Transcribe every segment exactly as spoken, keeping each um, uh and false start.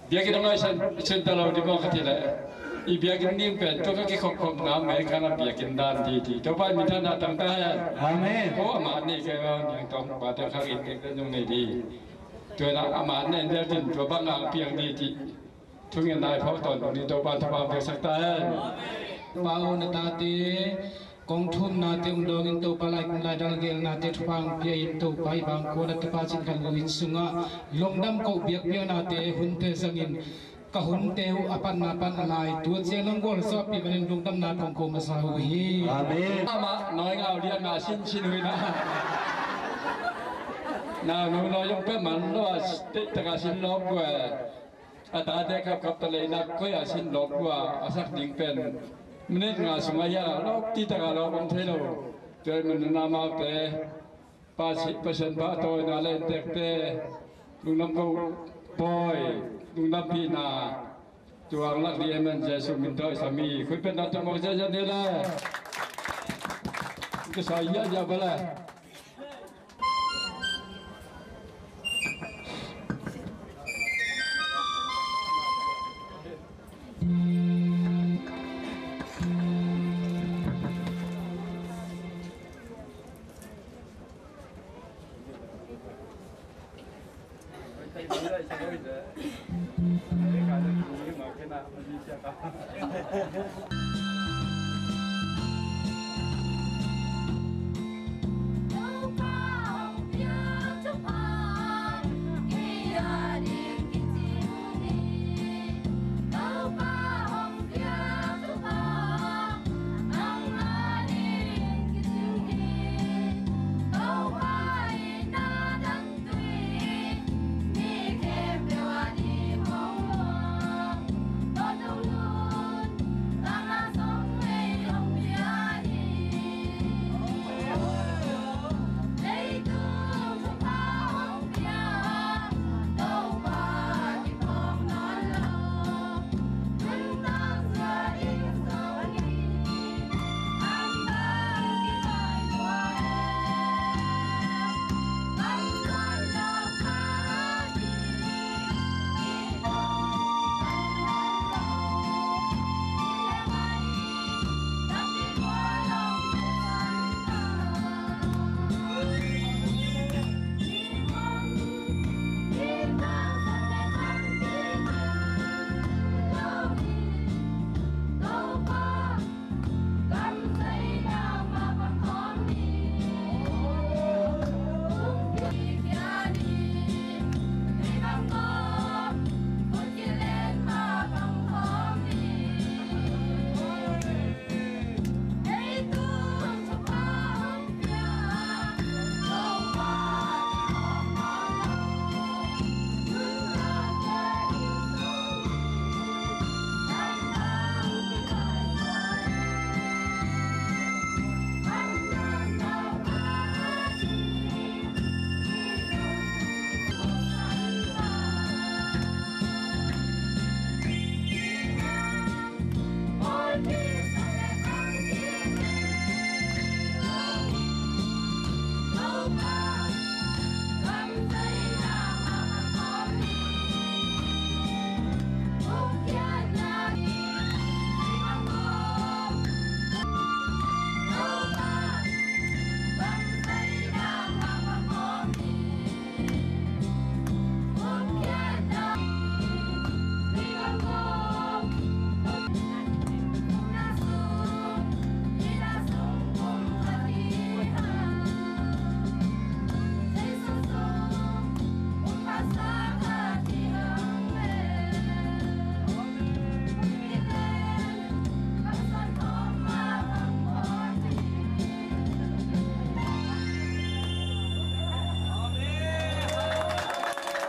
Biakinn hong ngaihsun ta lo ding maw ka cih leh, i biakinn ding pen tua ka kikhopkhopna America na biakinn dan hi ci. Topa in minthanna tang ta hen. Amen. Ko amah nih kei a niang tawng pa te khang in te nung nei di. Tua in amah nih en zel cin tua bang ngang piang di ci. Thungetna i phawk tawntung ding Topa in thupha hong piaksak ta hen. Pa aw, na tate kong thumnate hong dawngin Topa, laikung laidal geelnate thupha hong pia in Topa, i bangkua na tapa Cin Khan Go inn sungah lungdam koh biakpiaknate hunte zangin ka hunte uh a panna pan a lai, tua ciang nong gualzawhpih manin lungdamna kong ko masa uh hi. Amen. Amah nawi ngau lian na sin sin uh hi na. Na nong nawi zong pia man lo a, teitaka sin lawp uh a. A tate khapkhap ta lei nak koi a sin lawp uh a, a sak ding pen minit nga sungah hiah lawp, citaka lawp om thei lo. Tua min na amaute, Pa si, Pasian pa tawina le intekte, lungdam ko pawi, lungdampihna tuang lak ding amen, Jesu min tawh i sami. Khui pen na tumawk ziazia ni le. Ka sa hiah hiah bale.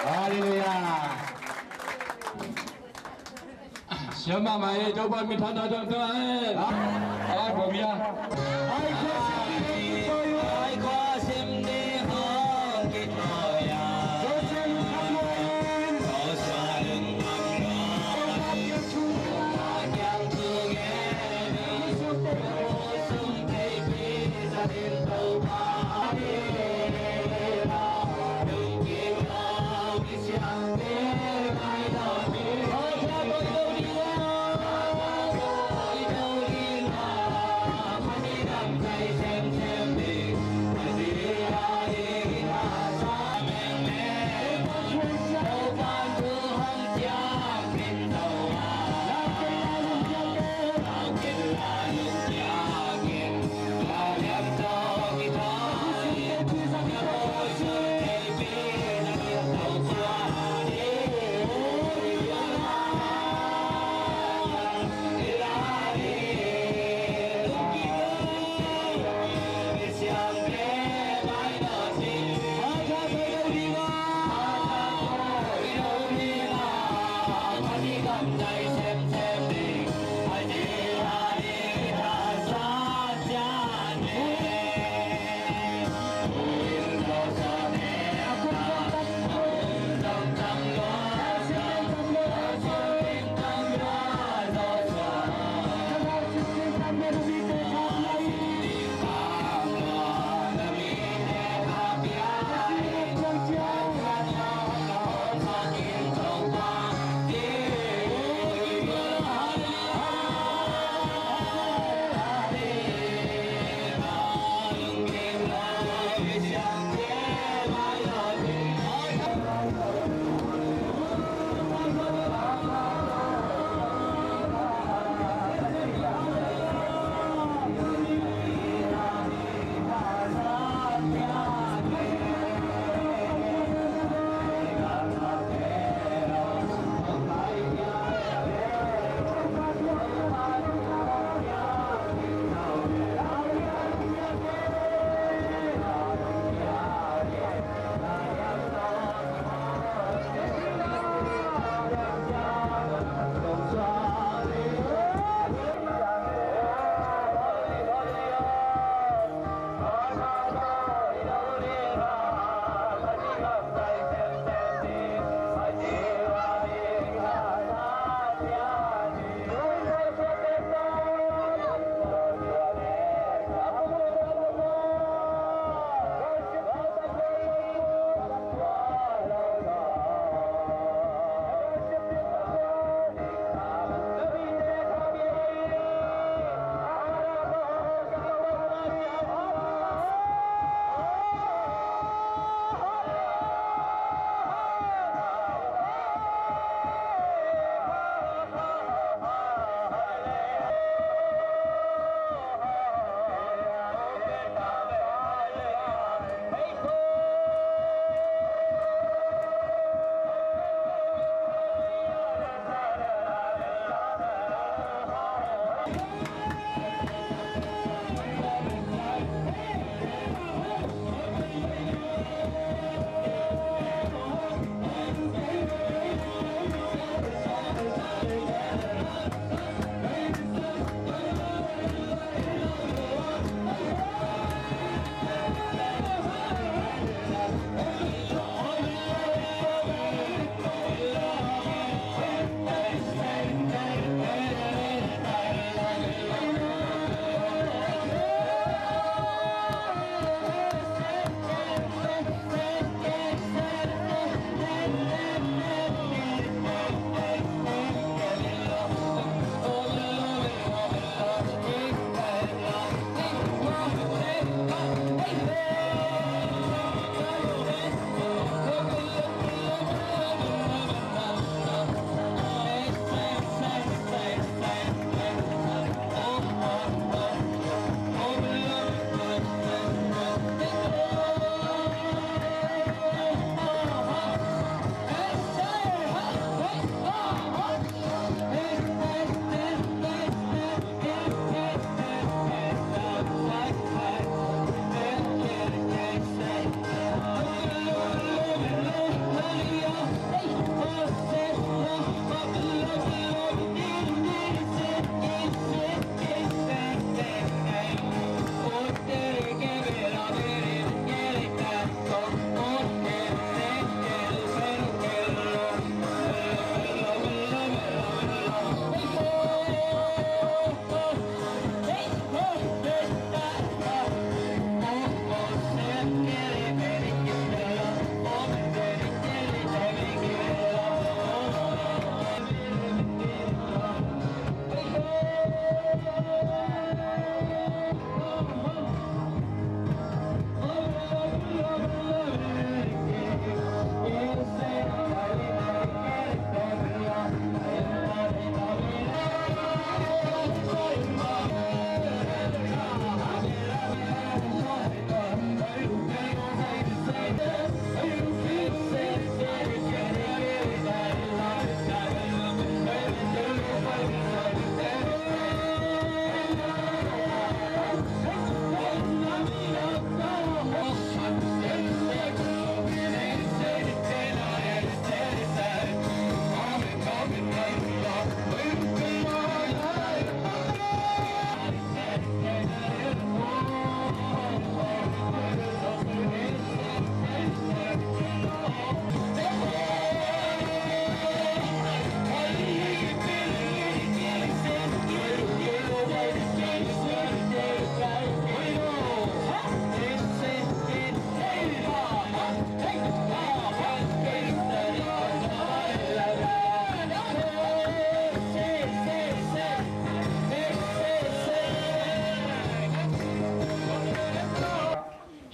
Halleluiah. Siam mahmah ei, Topa min thanna dong ta ei. Ai, bawm ia.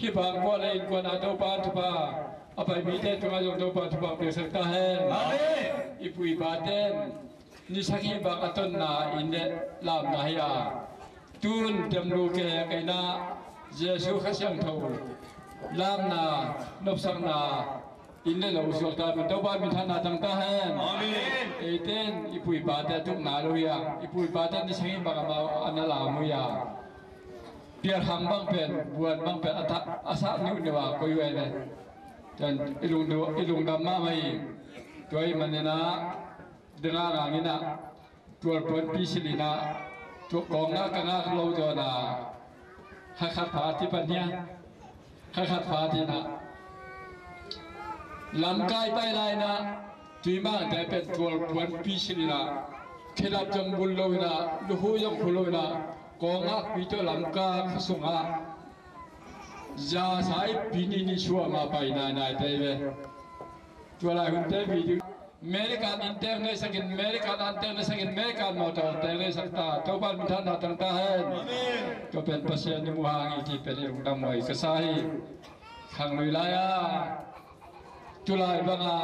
Kibang kua le innkuan a Topa thupha a pai mite tungah zong Topa thupha piaksak ta hen. Amen. I pu i pate in ni sagih bang a tonna inn le lamna hi a, tun temlu kehek in ah Jesu Kha Siangtho lamna, nopsakna inn le lo suak ta pen Topa minthanna tang ta hen. Amen. Eite in i pu i pate tukna lo hi a, i pu i pate in ni sagih bang amau a na lam uh hi a, pialkham bang pen, buan bang pen a thak a sak niuhniuh a koi uh a hi ve. Tua in i lungdu-, i lungdam mahmah hi. Tua ahih manin ah dingah ngang in ah tual puanpi silh in ah, tua kong ngak ka ngak lo zaw in ah, kha khat pha ti pan hia, kha khat pha ti in ah, lamkai pai lai in ah, Tuimangte pen tual puanpi silh in ah, khilap zong bul lo in ah, luhu zong khu lo in ah, kong ngakpi tawh lamkai kha sungah za sa ippi ni ni suah mah pai nainaite hi ve. Tua lai hunte video American inntek neisakin, American antek neisakin, American motor antek neisak ta, Topa minthanna tang ta hen. Amen. Tua pen Pasian i mu hang hi cih pen i lungdam huai ka sa hi. Khanglui lai-a tulai banga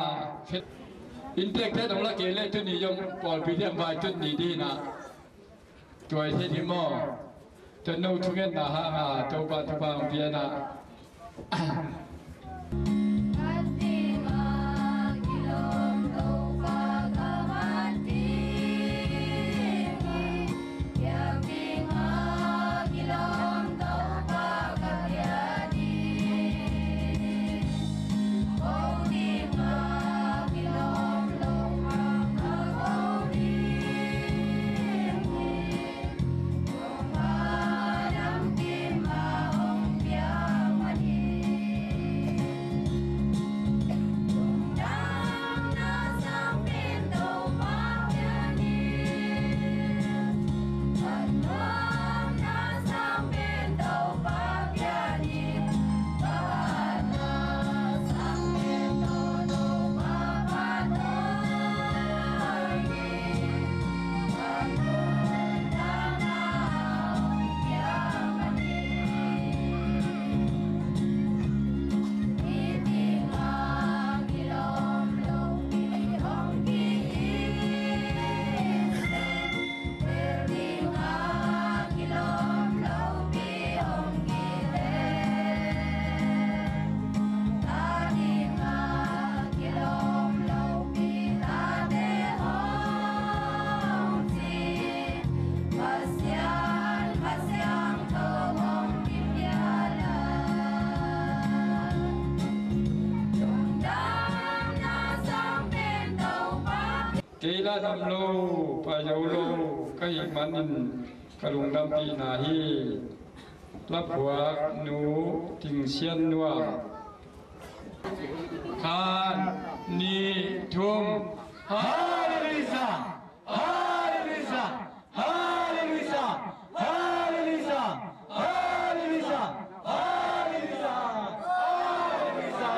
inntekte dong la kei le tuni zong pawlpi diang vai tut ni ding in ah, tua hi thei ding maw? Tua no thungetna hanga Topa thupha hong pia in ah. Kei la nam lo, pai zo lo ka hih manin ka lungdampihna hi. Laphuak nu Ting Sian Nuam. Khat, nih, thum. Halleluiah! Halleluiah! Halleluiah! Halleluiah! Halleluiah! Halleluiah! Halleluiah!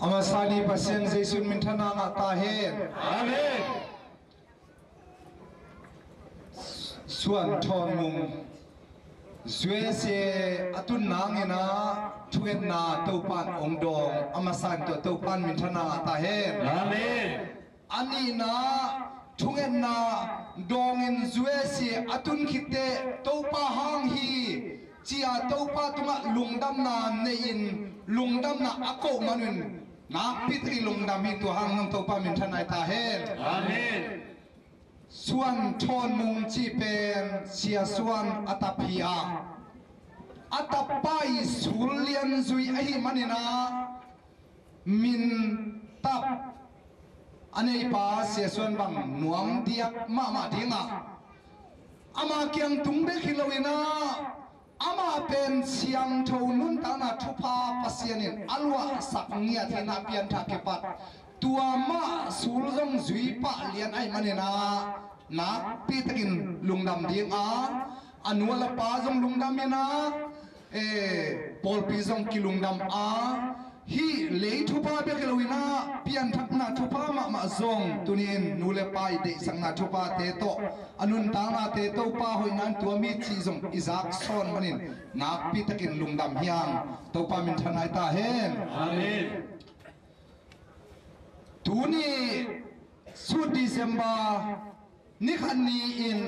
A masa ni Pasian Jesu minthanna ngah ta hen. Amen. Suan Thawn Mung U S A a tun nangin ah thungetna Topan ong dawng a masa in tua Topan minthanna ngah ta hen. Amen. A nihna thungetna dawngin U S A a tun khitteh Topa hang hi cia Topa tungah lungdamna nei-in lungdamna a koh manun nakpi takin lungdam hi. Tua hang nang Topa minthanna hi ta hen. Amen. Suan Thawn Mung cih pen Sia Suan a tap hi a, a tappa i sul lian zui ahih manin ah min tap a neipa Sia Suan bang nuam diak mahmah ding a, ama kiang tung bek hi loin ah, amah pen siangtho nuntakna thupha Pasian in a luahsak ngiat hi in ah, pianthak kipat tua mah sul zong zui pah lian ahih manin ah nakpi takin lungdam ding a, a nu a pa zong lungdam in ah, eh, pawlpi zong kilungdam a, Hih lei thupha bek hi loin ah, pianthakna thupha mahmah zong, tuni-in nu le pa i deihsakna thuphate tawh, a nuntaknate Topa hoihna in tuam hi cih zong i zak sawn manin nakpi takin lungdam hi hang. Topa minthanna hi ta hen. Amen. Tuni Sut December ni khat ni-in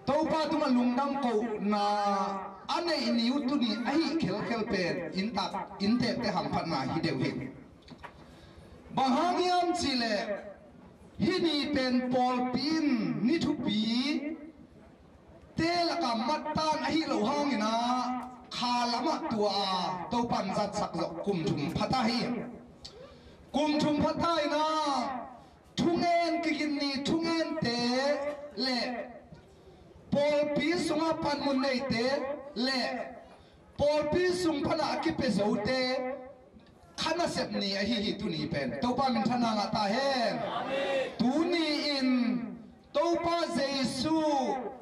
Topa tungah lungdam kohna a neih ni uh tuni ahih khelkhel pen inntak inntekte hamphatna hi deuh hi. Bang hang hiam cihleh, hih ni pen pawlpi in ni thupi te lakah mattan ahih loh hangin ah, kha lamah tua a Topa in zatsak zawh kum thum pha ta hi. Kum thum pha ta in ah, thungen, kigin ni thungente le pawlpi sungah panmun neite le pawlpi sung panah a kipia zote kha nasep ni ahi hi tuni pen. Topa minthanna ngah ta hen. Tuni-in Topa Jesu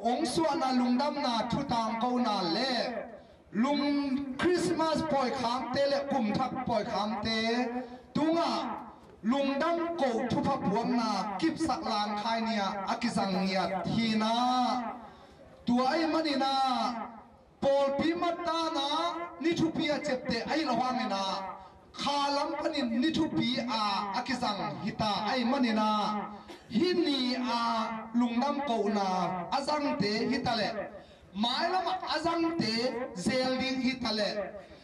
hong suahna lungdamna thu tangkona le lung Christmas pawikhangte le kumthak pawikhangte tungah lungdam koh thupha puakna kipsak langkhai ni-ah a kizang ngiat hi in ah, tua ahih manin ah, pawlpi mattan ah ni thupi a ciapteh ahih loh hangin ah, kha lam panin ni thupi a a kizang hi ta ahih manin ah, hih ni a lungdam kohna a zangte hi ta leh, mailamah a zangte zel ding hi ta leh,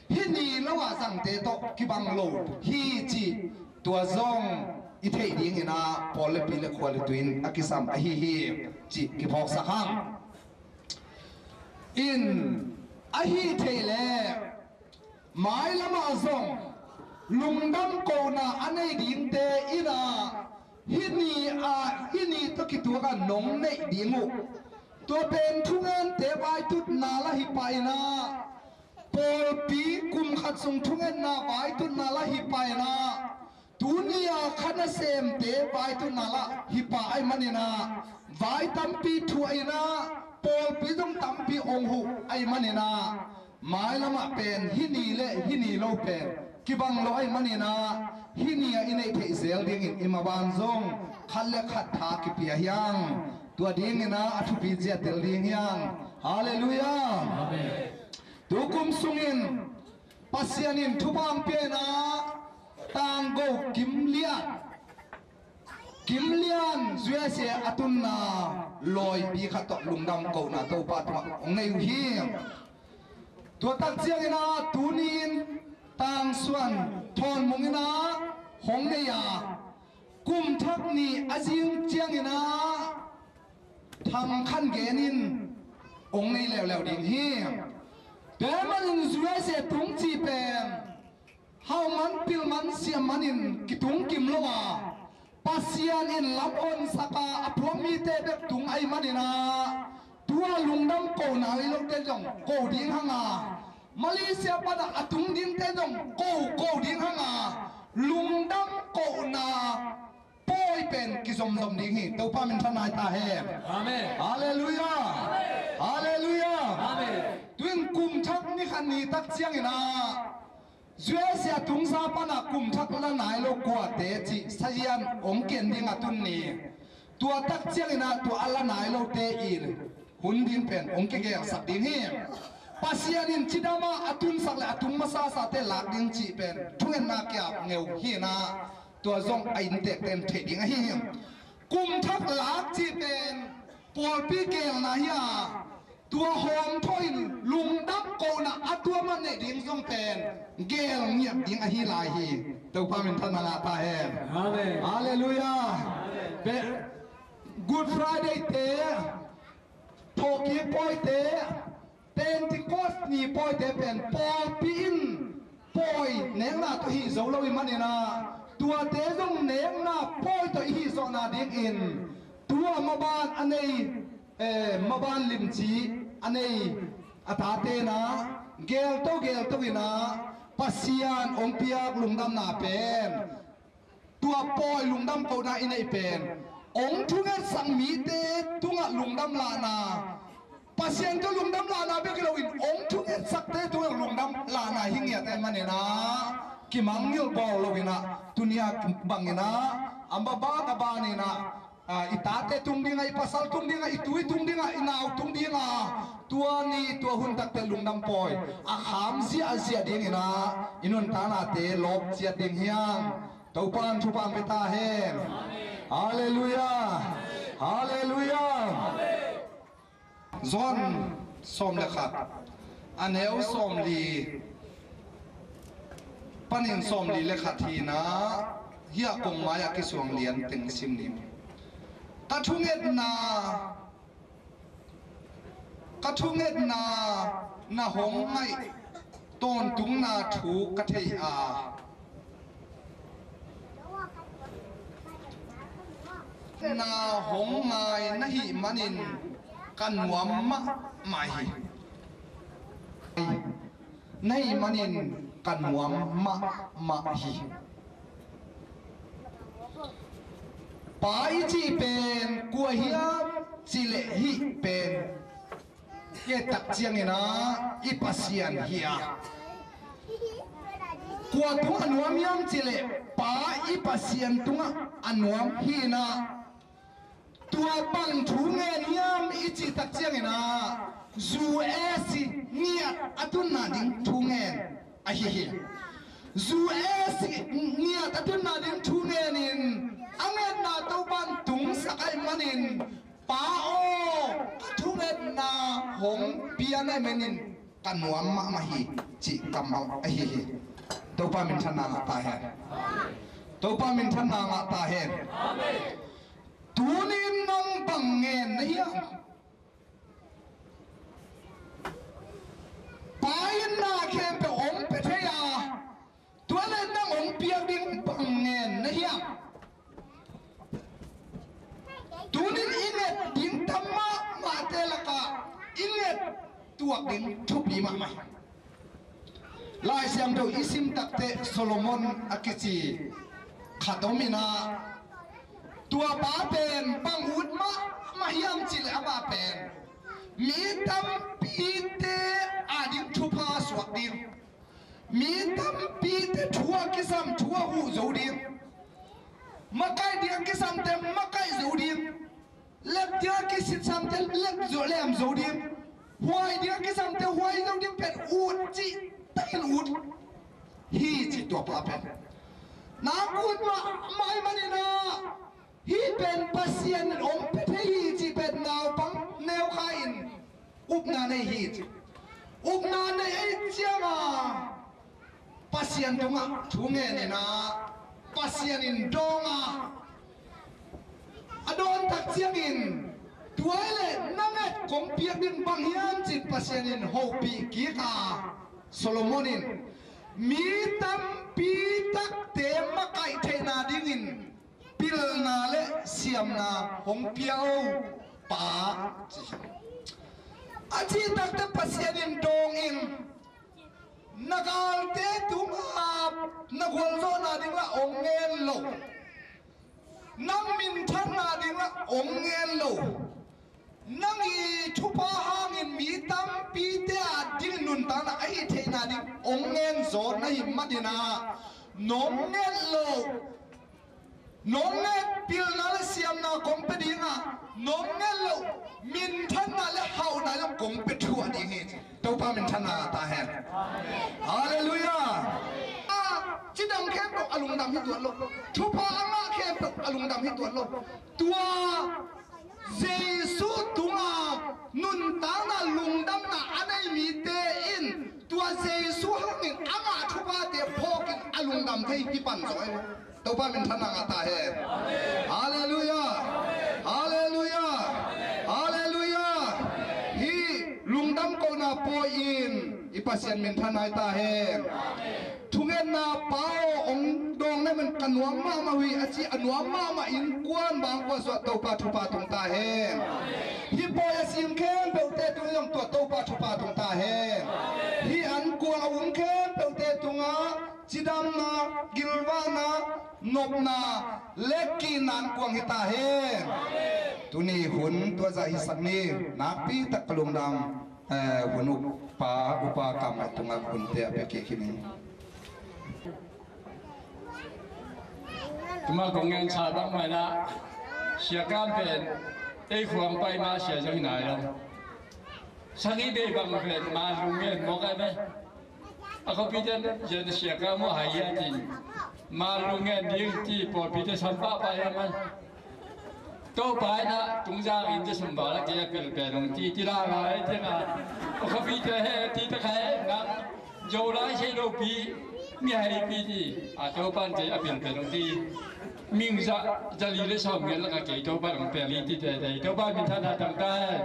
hih ni lo a zangte tawh kibang lo hi cih tua zong i theih dingin ah, pawl le pi le khua le tui-in a kisam ahi hi cih kiphawksak hang. In, ahi thei leh, mailamah zong lungdam kohna a nei dingte in ah, hih ni ah, hih ni tawh kituak a nong neih ding uh, tua pen thungente vaitutna lah hi pah in ah, pawlpi kum khat sung thungetna vaitutna lah hi pah in ah, tuni a kha nasemte vaitutna lah hi pah ahih manin ah, vai tampi thuah in ah, pawlpi zong tampi hong huh ahih manin ah, mailamah pen hih ni le hih ni lo pen kibang lo ahih manin ah, hih ni ah i neih theih zel dingin i maban zong khat le khat tha kipia hi hang. Tua dingin ah a thupi zia tel ding hi hang. Halleluiah. Amen. Tukum sungin Pasian in thupha hong pia in ah, tanggo Kim Lian, Kim Lian U S A a tunna lawipi khat tawh lungdam kohna Topa tungah hong nei uh hi. Tua tak ciangin ah, tuni-in Tang Suan Thawn Mung in ah hong nei a, kum thak ni a zing ciangin ah, Thang Khan Gen in hong nei leuleu ding hi. Tua ahih manin U S A tung cih pen hau man, pil man, siam manin kitung kim lo a, Pasian in lam honsak a, a puak mite bek tung ahih manin ah, tua lungdam kohna nei lote zong ko ding hang a, Malaysia panah a tung dingte zong ko, ko ding hang a, lungdam kohna pawi pen kizomzom ding hi. Topa minthanna hi ta hen. Amen. Halleluiah. Halleluiah. Amen. Tuin kum thak ni khat ni tak ciangin ah, U S A tungsa panah kum thak la nai lo kuate cih sazian hong ken ding a tun ni. Tua tak ciangin ah, tua a la nai lote i hun ding pen hong kigelsak ding hi. Pasian in cidam a a tunsak le a tung masasate lak ding cih pen thungetna kia ngeu hi in ah, tua zong a inntekte in theih ding ahi hi. Kum thak lak cih pen pawlpi gelna hi a, tua hawmthawh in lungdam kohna a tuam a neih ding zong pen gel ngiat ding ahi lai hi. Topa minthanna ngah ta hen. Amen. Halleluiah. Amen. Good Friday te, thawhkik pawite, Pentecost ni pawite pen pawlpi in pawi nekna tawh hih zo lo ahih manin ah, tuate zong nekna pawi tawh i hih zawhna dingin, tua maban a nei, eh, maban limci a nei a tate in ah, gelto gelto in ah, Pasian hong piak lungdamna pen, tua pawi lungdam kohna i neih pen, hong thungetsak mite tungah lungdam lahna, Pasian tawh lungdam lahna bek hi loin hong thungetsakte tungah lungdam lahna hi ngiat ahih manin ah, kimangngilh bawl lo in ah, tuni-a bangin ah, a maban a banin ah, a, i tate tung ding a, i pasal tung ding a, i tui tung ding a, i nau tung ding a, tua ni tua hun takte lungdam pawi a kham ziahziah dingin ah i nuntaknate lawp ciat ding hi hang. Topa in thupha hong pia ta hen. Halleluiah. Halleluiah. John sawm le khat, a neu sawmli panin sawmli le khat hi-in ah, hih a kong mai-ah kisuang lian teng sim ni. Ka thungetna, ka thungetna na hong ngaih tawntungna thu ka thei a, na hong ngai na hih manin ka nuam mahmah hi. Na hih manin ka nuam mahmah hi. Pa i cih pen kua hiam cih leh hih pen i et tak ciangin ah i Pasian hi a, kua tungah a nuam hiam cih leh Pa i Pasian tungah a nuam hi-in ah, tua bang thu ngen hiam i cih tak ciangin ah, zu-e-si ngiat a tunna ding thu ngen ahi hi. Zu-e-si ngiat a tunna ding thu ngenin a ngetna Topa in tungsak ahih manin, Pa aw, ka thungetna hong pia na hih manin ka nuam mahmah hi, cih kammal ahi hi. Topa minthanna ngah ta hen. Topa minthanna ngah ta hen. Tuni-in nang bang ngen na hiam? Pa in na khempeuh hong pia thei a, tua leh nang hong piak ding bang ngen na hiam? Tuni-in i nget ding tam mahmahte lakah i nget tuak ding thupi mahmah hi. Lai Siangtho i sim takteh Solomon a kici khat om in ah, tua pa pen bang ut mahmah hiam cih leh, a pa pen mi tampite ading thupha suak ding, mi tampite thu a kisam thu a huh zo ding, makaih ding a kisamte makaih zo ding, lep ding a kisamte lep zo, lem zo ding, huai ding a kisamte huai zo ding pen ut cih takin ut hi ci, tua pa pen. Nang ut mahmah ahih manin ah, hih pen Pasian in hong pia thei hi cih pen naupang neu kha in upna nei hi ci. Upna nei ahih ciangin Pasian tungah thu ngen in ah, Pasian in dawng a, a dawn tak ciangin, tua hi leh nang nget kong piak ding bang hiam ci-in Pasian in hopih kik a, Solomon in mi tampi takte makaih theihna dingin pilna le siamna hong pia o Pa, ci hi. A cih takteh Pasian in dawng in, na galte tungah na gualzawhna ding lah hong ngen lo, nang minthanna ding lah hong ngen lo, nang i thupha hangin mi tampite ading nuntakna a hih theihna ding hong ngen zaw na hih manin ah, nong nget loh, nong nget pilna le siamna kong pia ding a, nong nget loh minthanna le hauhna zong kong pia thuah ding hi. Topa minthanna ta hen. Halleluiah. A, cidam khempeuh a lungdam hi tuan lo. Thupha a ngah khempeuh a lungdam hi tuan lo. Tua Jesu tungah nuntakna lungdamna a nei mite in tua Jesu hangin a ngah thuphate phawkin a lungdam thei hi pan zaw hi. Topa minthanna ngah ta hen. Halleluiah. Halleluiah. Halleluiah. Hih lungdam kohna pawi-in i Pasian minthanna hi ta hen. Thungetna Pa aw hong dawng na hih manin ka nuam mahmah uh hi a ci, a nuam mahmah innkuan bangkua suah Topa thupha tung ta hen. Hih pawi a sing khempeuhte tungah zong tua Topa thupha tung ta hen. Hih an kuang a um khempeuhte tungah cidamna, gilvahna, nopna le kihna an kuang hi ta hen. Tuni hun tua zah hisak ni. Nakpi tak ka lungdam, eh, hun upa, upa kam tungah hunte a pia kik hi ning. Tuma kong ngen sa bang mah inah, Sia Kam pen ei khuang pai ma sia zong hi nai lo. Sangih bei bang pen Manlung ngen mawk ai ve. A khuapite in Sia Kam maw hai hia ci-in Manlung ngen ding ci pawlpite sam pahpah hiam a. Topa inah tungzang in ci sum val a kei a pil pen hong ci ci la lai ciang a, a khuapite he ci ta kha he nang Zolai sei lopi, mihaipi ci a, Topa in kei a pil pen hong ci. Mingzah zali le sawm ngen lak a kei Topa in hong pil hi ci tete, Topa minthanna tangta hen.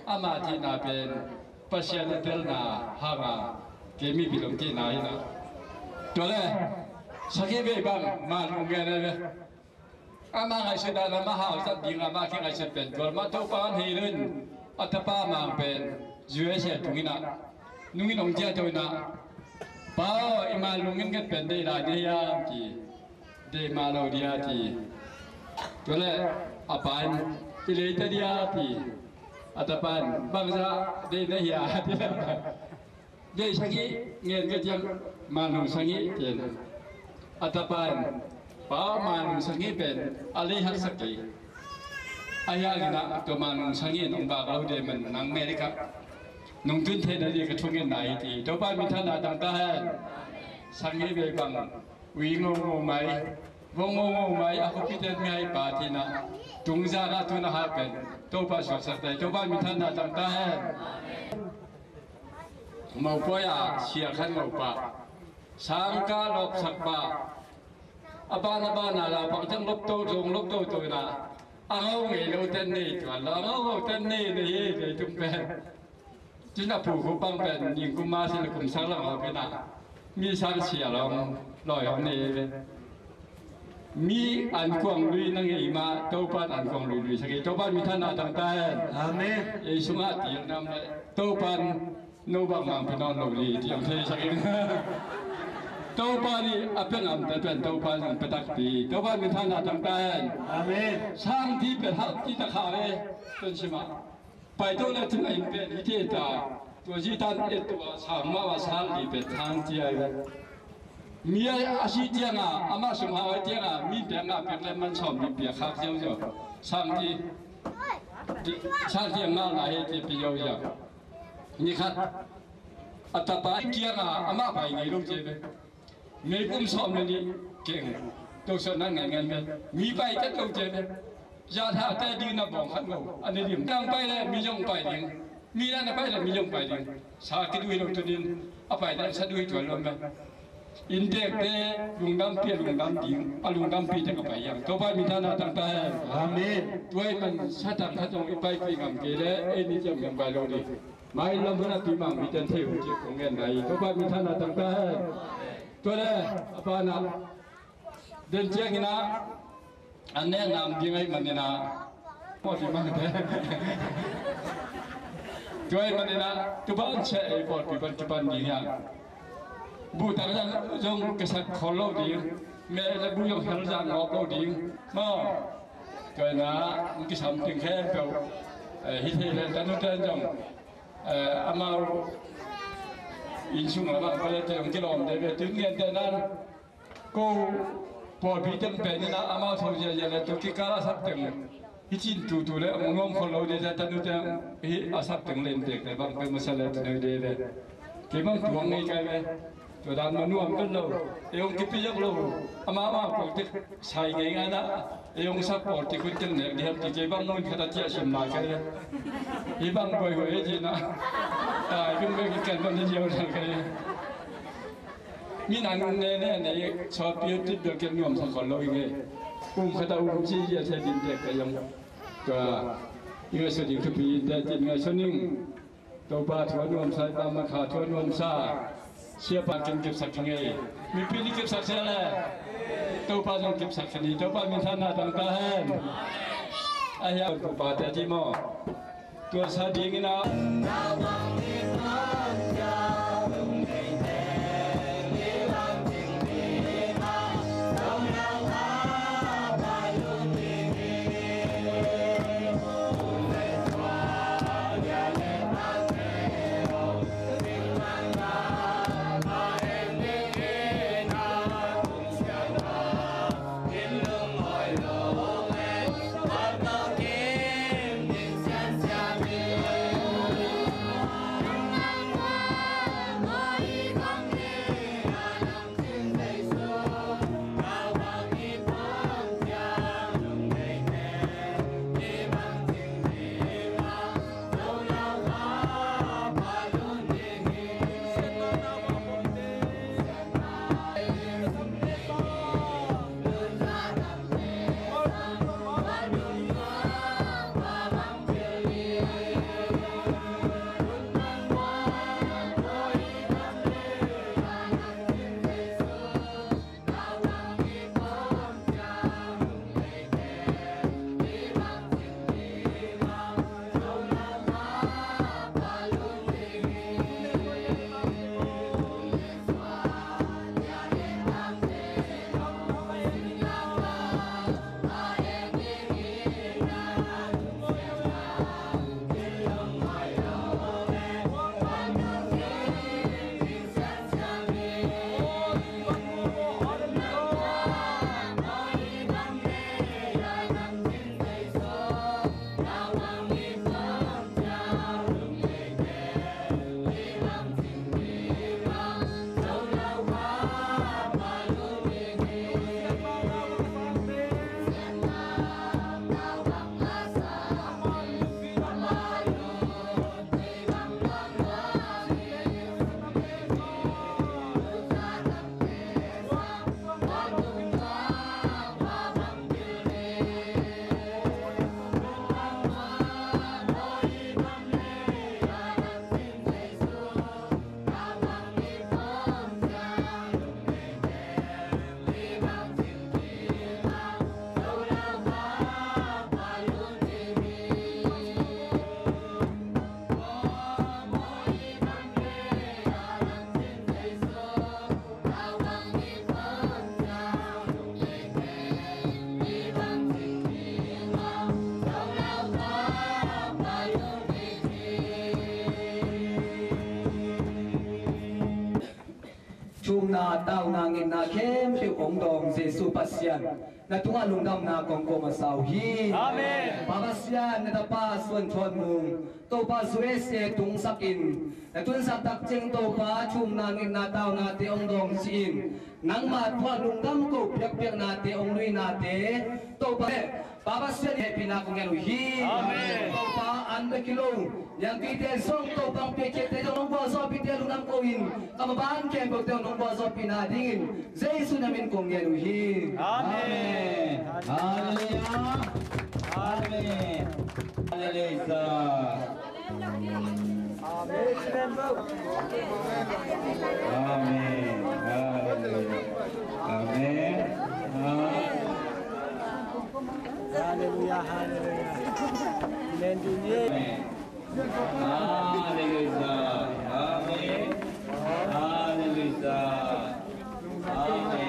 Ama cihna pen Pasian a telna hanga kei mipil hong cihna hi na. Tua le sangih bei bang Manlung ngen ai ve. Ama ngaihsut dan ama hau zat ding ama kingaihsut pen tua mah Topa an hei lo in, a tapa Mang pen U S A tung inah nungin hong ciah to inah, Pa aw, i Manlung in nget pen deih lai dei hiam ci. Deih mah lo dia ci. Tua le a pa in i lei ta dia ci. A tapa in bangzah deih na hia ci. Deih sangih ngen ka ciang Manlung sangih ci. A tapa in, Pa, Manlung sangih pen a lei haksa kei. A hiang inah tua Manlung sangih nong bak lo dei man nang America nong tun theihna ding ka thungetna hi ci. Topa minthanna tangta hen. Sangih bei bang ui ngo ngo mai, vong ngo ngo mai, a khuapite in mihaipa ci inah tungzang a tun a hau pen Topa suaksak ta hi. Topa minthanna tangta hen. Mopawi a sia khan mopa, sangka lawpsak pa, a ban a ban a la pang ciang lop toto, lop toto inah a ngo ngei lo ten nei tuan lo, a ngo ngo ten nei nei hi, leitung pen. Cin a pu khu pang pen ningkum a si le kum sang lang hawk inah mi sang sia lawng lawi hawk nei hi ve. Mi an kuang lui na ngei mah Topa in an kuang lui lui sak hi. Topa in minthanna tangta hen. Amen. Ei sungah til nam le Topa in no bangmang pia nawn lo li ci ang thei sak hi. Topa in a pia ngamte pen Topa in ang pia takpi. Topa in minthanna tangta hen. Amen. Sang ti pia hak ti ta kha ve. Tun simah Paito le tun a in pen hi thei ta, tua zitan et tua sang mah a sang li pen thang ci ai ve. Mi a, a si ciang a, amah sum hau ai ciang a, mi pek ngah pek le man sawm ni pia khak ziau ziau. Sang ci, ci, sang ci a ngah lai he ci pi ziau ziau. Ni khat, a tapa ciang a, amah pai ngei lo ci ve. Meikum sawm le nih keng, tawh sawt na ngaingai mei. Mi pai tet lo te mei. Zan hah te ding na bawng khat lo. A ni dim. Dang pai le mi zong pai ding. Mi na na pai le mi zong pai ding. Sa kidui lo tunin a pai dang sa dui tuan lo mei. Inntekte lungdampi a lungdam ding, a lungdampi te ka pai yang. Topa minthanna tangta hen. Amen. Tuai man satang khat zong i paipih ngam kei le ei ni ciam ngam pai lo ding. Mai lam hun a tui mang mi ten thei uh ci kong ngen nai. Topa minthanna tangta hen. Tua le a pa na den ciang ina an nek nam ding ai man ina pawlpi mang te. Tua ai man ina tupa an che ei pawlpi pan kipan ding ya. Bu tak zang zong kisak khol lo ding. Me le bu zong hel zang ngawk lo ding. Maw. Tua ina kisam ting khempeuh hi thei le tanu ten zong amau inn sung lamah pale te hong kilawm dei ve. Tun ngen te nan ko pawlpi teng pen ina amau tho ziazia le tu kikal a sak teng hi cin tutu le hong nuam khol lo dei te tanu teng hi a sak teng le inntek te bang pe masa le tu nei dei ve. Kei bang tuang ngei kai ve. Tua dan ma nuam pen lo. E hong kipiak lo. Amau amau ko tek sai ngei ngai na. E hong sak pawl ti khun ken nek diam ti kei bang mun khata tia sim lai kai le. Hi bang boi hoi e ti na. Tai kum bek i ken bang ni diau lai kai le. Mi nang ne ne ne so piu ti bel ken nuam sa khol lo i nge. Um khata um ci ya se din tek kai yong. Tua i ngai so ding thupi te ti ngai so ning. Topa thu a nuamsa, i pa man kha thu a nuamsa. Siapa kin kipsak khin ngei. Mipi ni kipsak sia le. Topa zong kipsak khin hi. Topa minthanna tangta hen. A hia Topa te ti maw. Tua sa ding ina. Na tauna ngitna khempeuh hong dawng Jesu Pasian, na tungah lungdamna kong ko masa uh hi. Amen. Pa Pasian, na tapa Suan Thuan Mung, Topa Jesu tungsakin, na tunsak takciang Topa thumna ngitna taunate hong dawng ci-in, nangma tungah lungdam ko piakpiaknate hong luinate Topa le Pa Pasian hehpihna kong ngen uh hi. Amen. Topa an bek hi lo, niangtuite zong Topa hong piakkhiate zong nong gualzawhpihte lungdam ko-in, ka maban khempeuhte nong gualzawhpihna dingin Jesu na min kong ngen uh hi. Amen. Halleluia. Amen. Halleluia. Amen. Amen. Amen. Amen. Halleluia, halleluia. Amen. Amen. Halleluia. Amen. Halleluia. Amen. Halleluia. Amen.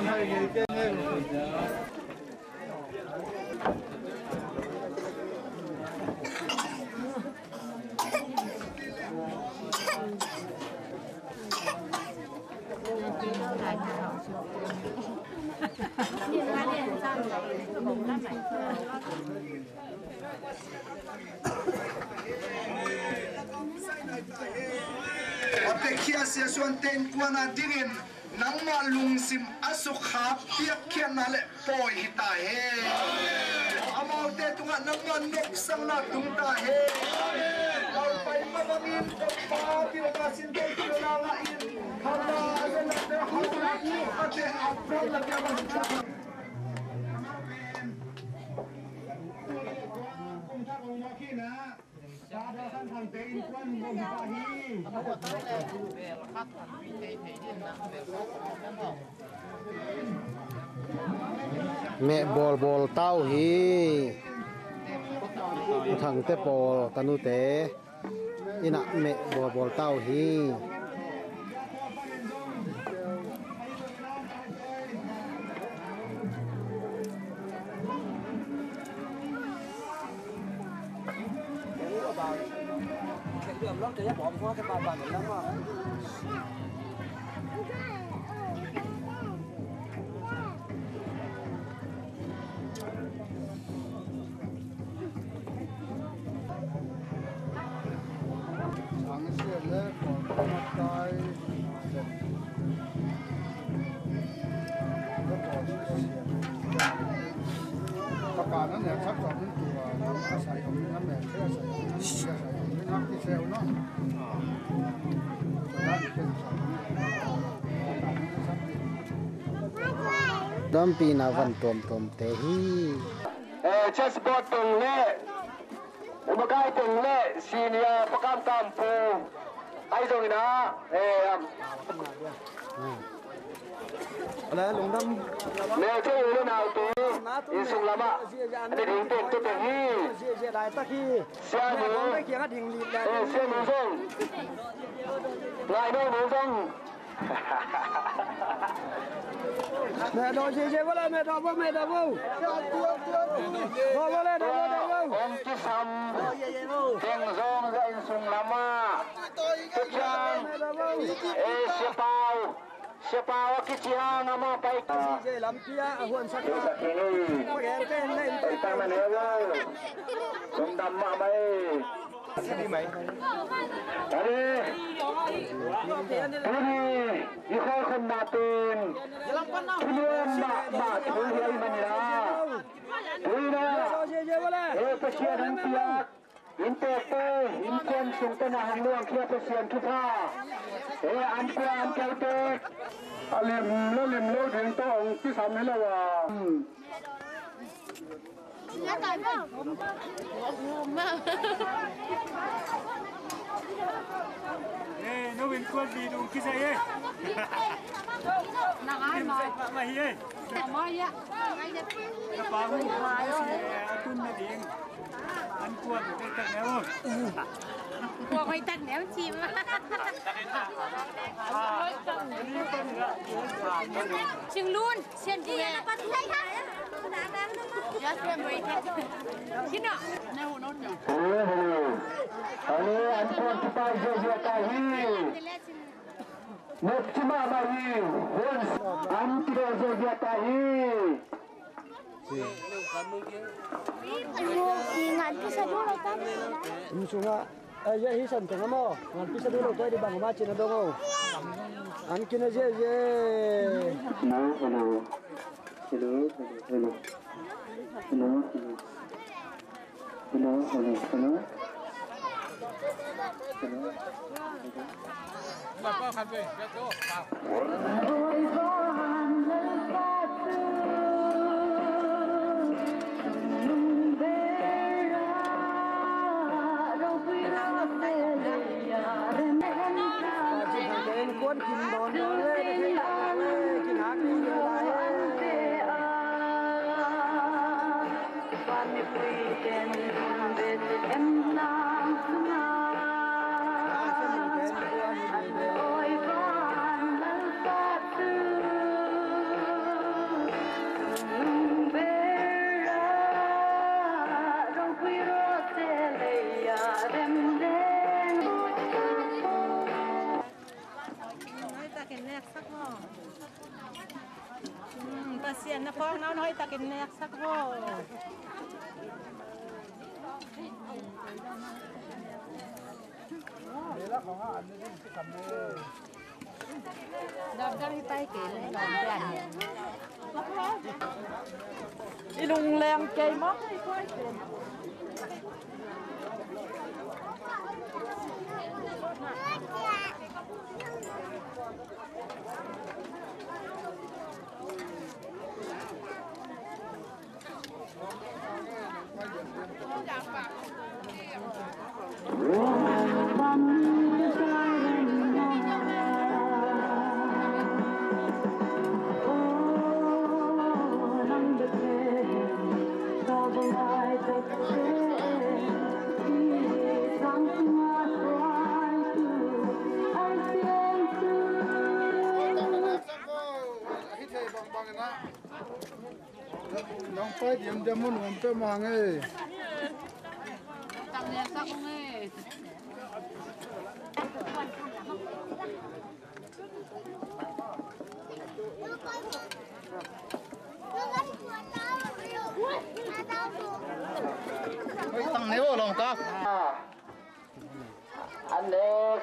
Halleluia. A pekkhia Sia Suan te innkuan a dingin nangmah lungsim a sukha piakkhiatna le pawi hi ta hen. Amaute tungah nangmah nopsakna tung ta hen. Lalpa in mabangin Topa pilna sin te pilna ngah in. Hana a zena te hana a te a pon la te a bang. Meh bawlbawl ta uh hi. U Thangte pawl tanute in ah meh bawlbawl ta uh hi. Dampihna van tuamtuamte hi. Eh, chessboard teng le, umakai teng le, senior pakam kampu, ai zong ina, eh, um, Mel thei u le naute, inn sung lamah, a ne ding pen tu teng hi. Sia nu, eh, sia nu zong. Ngai nu nu zong. Meh do je je bole, meh do bo, meh do bo. Bo bole, do bo, do bo. Ong kisam. Teng zong za inn sung lamah. Tuciang. Eh, sia pau. Sia pau a kici hang amah pai. Lampi ah a huansak. Pai tang na neu. Lungdam mahmah e. Tuni, tuni i khoi khon na pen. Tuni mahmah thu hi a i manila. Tuni na. E Pasian hong piak. Inntekte, innkuan sungte na hong luangkhia Pasian thupha. E, an kua an keu tek. A lem lo lem lo ding tawh hong kisam hi lo a. E, no innkuan ding hong kisai e. Nang ai ma. Lim zai pa ma hi e. Ka pa hu, a tun na ding. An kua hoih tak neu. Kua hoih tak neu ci ma. Cing Lun, Sian Di. Hello, hello. Hello, an kuan kipai ziahziah ta hi. Nopci mahmah hi. Huan an kidawh ziahziah ta hi. Nganpi sa ding lo ta. Inn sungah, eh, ya hi san teng amaw. Nganpi sa ding lo ta di bang ma cina dong o. An kina ziahziah. Hello, hello. Hello, hello, hello. Hello, hello. Hello, hello, hello. Hello. Hoihtakin neksak maw? Hmm, Pasian na phawkna un hoihtakin neksak maw? Dam dam i pai kei le, dam dam. I lungleng kei maw? Nong pai diamdiam maw, nuam peuhmah ing ei. Hoih tang ne aw, lawngta. An nek.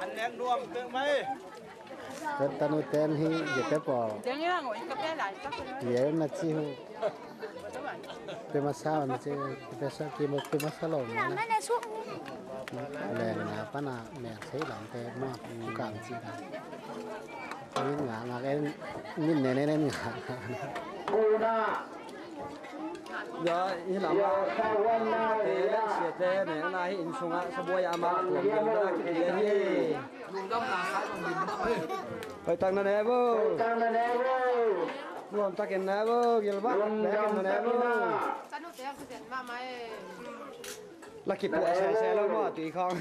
An nek nuam peuhmah ei. Kan tanu ten hi, ye te paw. Ye na ci hu. Pe masa on ci, pe sa ki mo pe masa lo na. Leng na pana meng sei lam te ma kang ci na. Nin nga nga en, nin ne ne nen nga. Puna. Ya, i lam a te siate ne na hi inn sungah sabuai a mah tuam ding na kipia hi. Hoihtak na ne bo. Nuamtakin ne bo, Gilbert. Bekin na ne bo. La kipuah sese lo maw, tui khawng.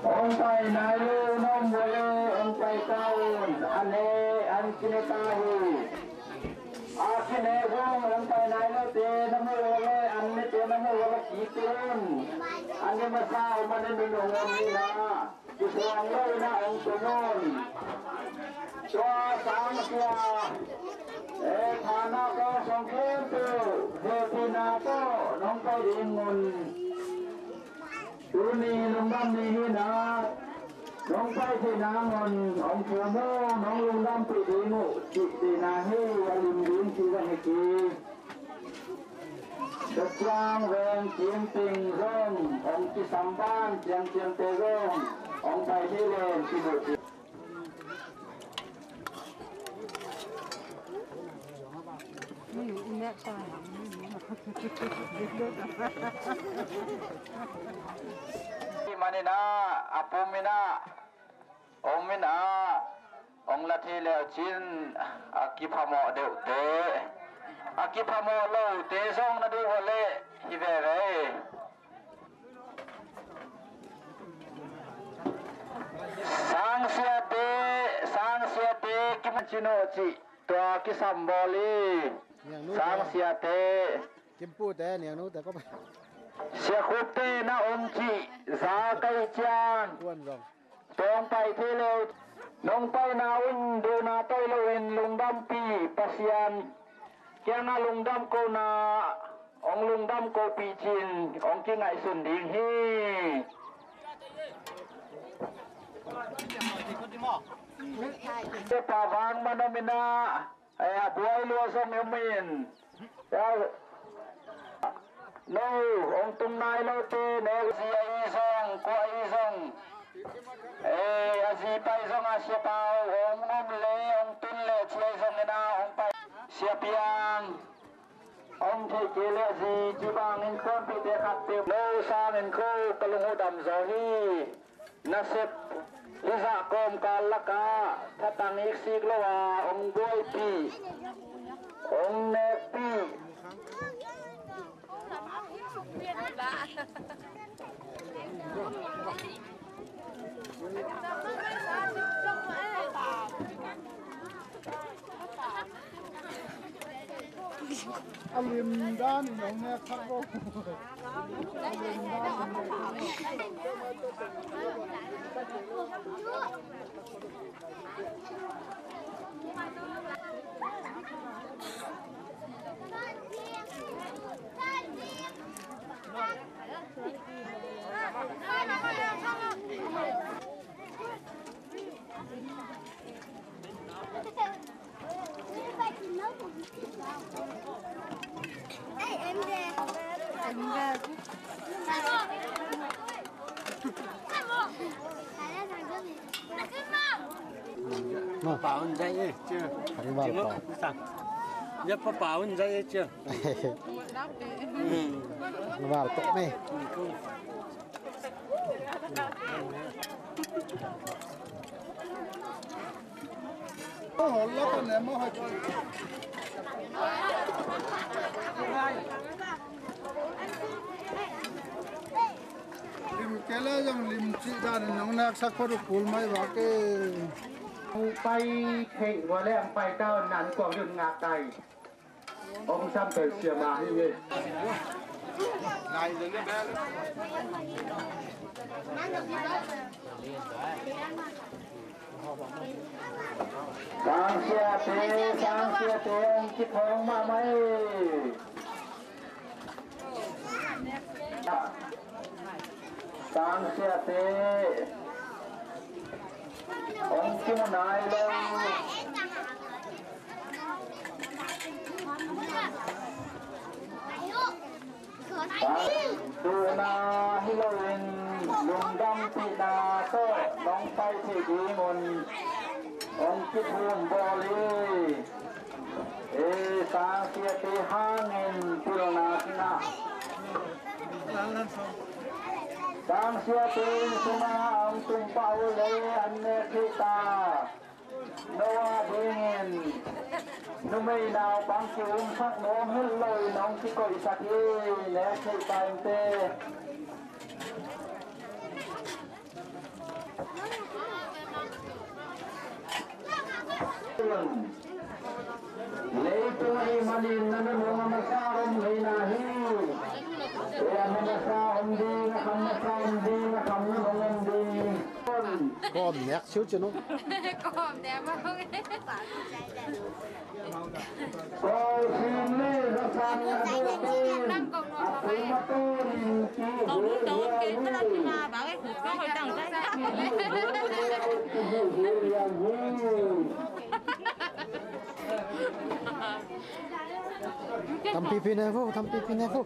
Hong pai nai lo, na om vua le hong pai ta un. An he, an kine ta hi. A Ne zong hong pai nai lote na mu uh le, an nete na mu uh le kik un. An ne masa om a ne min hong om ni na. Kisuang lo na hong tung un. Tua sang sia, e, thana ko song khempeuh hehpihna tawh nong pai ding un. Tuni lungdam ni hi na, nong pai theih nangawn hong thum un, nong lungdampih ding uh cih deihna hi. A lim ding ci zong hi kei. Dociang veng Kim Ping zong hong kisam ban, ciangciangte zong hong pai dih len ci buh ci. Manin ah, a pum in ah, om in ah, hong la thei leu cin, a kiphamawh deuhte, a kiphamawh lote zong na duh uh leh hi veve. Sangsiate, sangsiate, kiman cin uh cih tua kisam bawl hi. Niangnu te. Sangsiate. Kimpute, niangnute ko pai. Siakhupte na om cih za ka hih ciang. Kuan zong. Tawng pai thei leu. Nong paina un duhna toi loin lungdampih Pasian kiangah lungdam kohna hong lungdam kohpih cin hong kingaihsun ding hi. Siapa vang man om in ah, eh, a buai lua zong om in. No hong tung nai lote ne zi ahi zong, kua ahi zong, eh, a zi pai zong a siapa hong om le hong tun le ci ahi zong in ah hong pai. Sia Piang, hong theih kei le zi ci bangin khonpite khat peuh no sangin ko ka lung uh dam zaw hi. Nasep hizah kawmkal lakah thatang iksik lo a hong buaipih, hong nekpih. A lim dan in hong nek thak lo. A lim dan in hong nek thak lo. Papa un zai e, cia. Papa un zai e, cia. Papa un zai e, cia. Val tok ni. Lim kei le zong lim cih dan in nong neksak phot uh kul mai vak e. Pai theih vua le ang pai tau nan kuang dun ngak tai. Om sam pen siama hi nge. Sangsiate, sangsiate, ong kiphawng mahmah e. Sangsiate ong kimu nai lo. Duhna hi loin lungdampihna tawh nong pai thei dingun ong kiphum bawl hi. E, sangsiate hangin pilna kingah. Sangsiate inn sungah a hong tung pah uh le an nek theih ta. Noah dingin numei naupang ki-umsak nuam het loin hong kikoihsak hi. Nek theih ta inteh. Leitung a i Nin na nunung a masa om thei na hi. E, a masa om ding, a kham masa om ding, a kham nunung om ding. Kawm nek siu cin uh. Kawm nek bang. Kawm sim le, sa sang a du tu. A pui ma tu nin ki. Kawm hu kawm hu kawm hu kawm hu kawm hu. Tampipi ne vo, tampipi ne vo.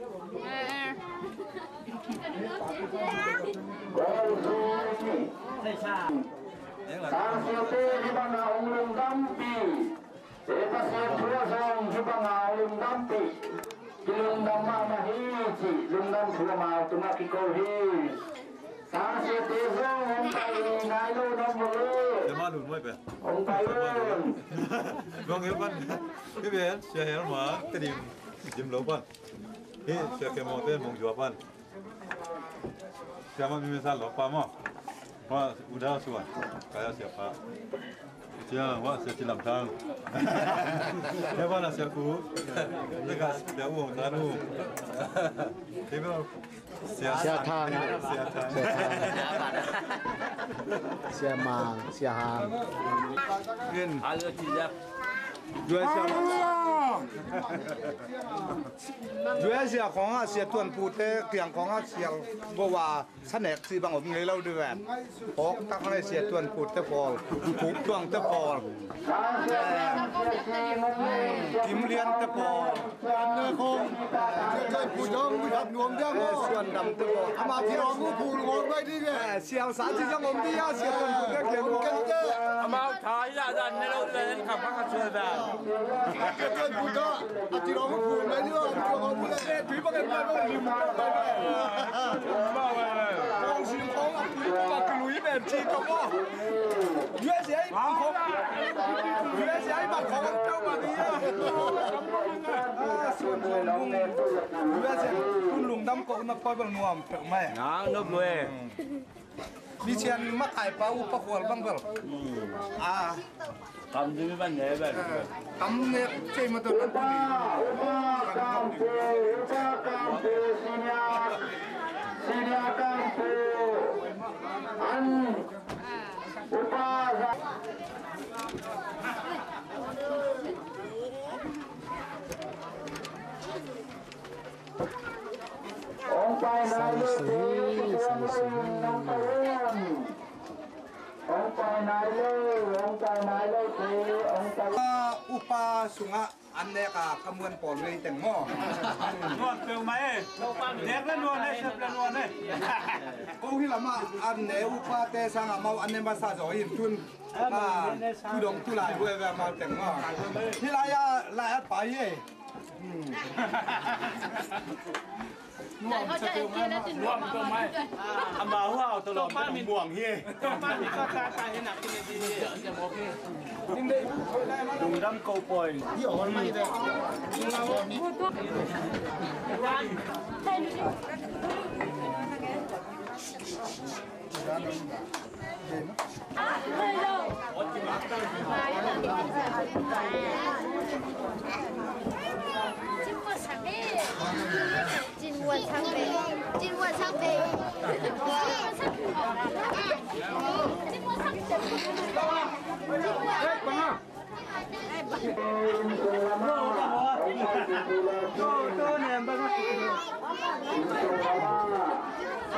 Sangsiate hih banga hong lungdampi. E, Pasian thu a zong hih banga hong lungdampi. Kilungdam mahmah hi ci, lungdam thu amau tungah kiko hi. Sangsiate zong hong pai nai lo na maw lo. Sia ma lun mai pe. Hong pai lo. Bang hel pan. Hih pen Sia Hel ma Tedim dim lo pan. Hih Sia Kemo pen Mong Jua pan. Sia ma mi me san lo pa maw. Ma uda suan. Kaya Sia pa. Sia, wa Sia Ci Lam Thang. Sia wa na Sia Ku. Sia Ka Sia Wong Thang U. Sia Ka Sia Thang. Sia Thang. Sia Thang. Sia Mang, Sia Hang. Alo Sia. Jua Sia. Jua Sia khong a Sia Tuan Pu te kiang khong a Sia go wa. Sa nek ci bang om ngei lo di ven. Pawk tak nai Sia Tuan Put te pawl, Puk Tuang te pawl, Kim Lian te pawl, Sia Tuan Put dong mi hap nuam diam maw. Suan Dam te pawl. Ama ci dong mu pul ngol bai di ve. Sia sa ci dong om di ya Sia Tuan Put te kian ngol. Ama tha ya dan ne lo di ven kam ka suan da. Sia Tuan Put da. A ci dong mu pul bai di lo. Tui bang en bai bang lim bai bai. Kong sim kong a tui kong a kilui bem ci kong a. U S A bang kong. U S A bang kong a peuh bang ia. A suan suan mung. U S A kun lungdam ko na koi bang nuam peuh mai. Nang nop lui. Mi cian makai pa upa khual bang bel. A. Kam ding ban ne ban. Kam ne cei ma to nan tuni. Upa kampu, upa kampu, senior, senior kampu. An upa za. Hong pai nai lo te, hong pai nai lo, hong pai nai lo te, hong pai. Upa sungah an nek a ka muan pawl vei teng maw. Nuam peuh mah e. Nek le nuam e, sep le nuam e. Ko hi lamah an ne upa te sangah mau an ne masa zaw hi tun. Tudong tulai huai ve mau teng maw. Hi lai a lai at pai e. Nuam sa peuh mai. Nuam peuh mai. Amau hau tawh lawm tawh muang hi. Lungdam ko point.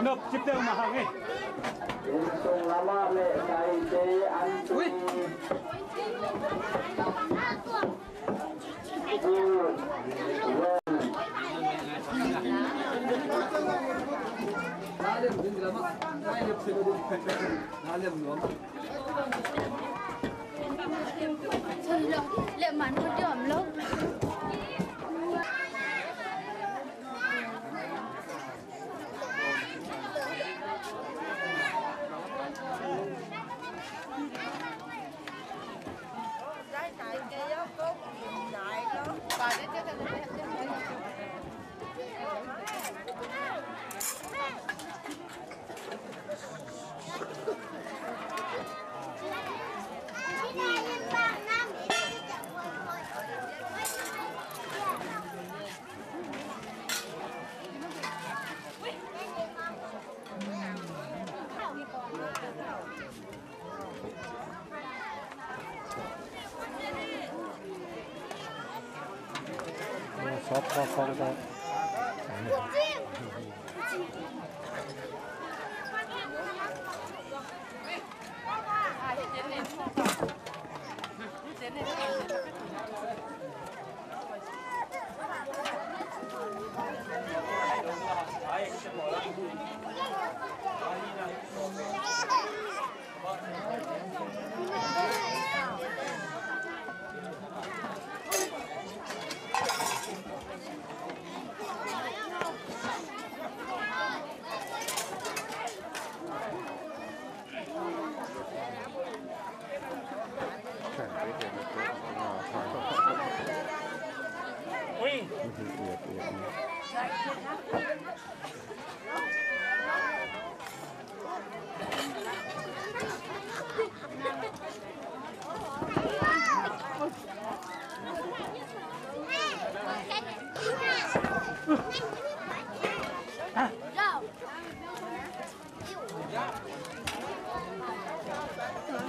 Nop cip teu ma hang e. Ui. Thuak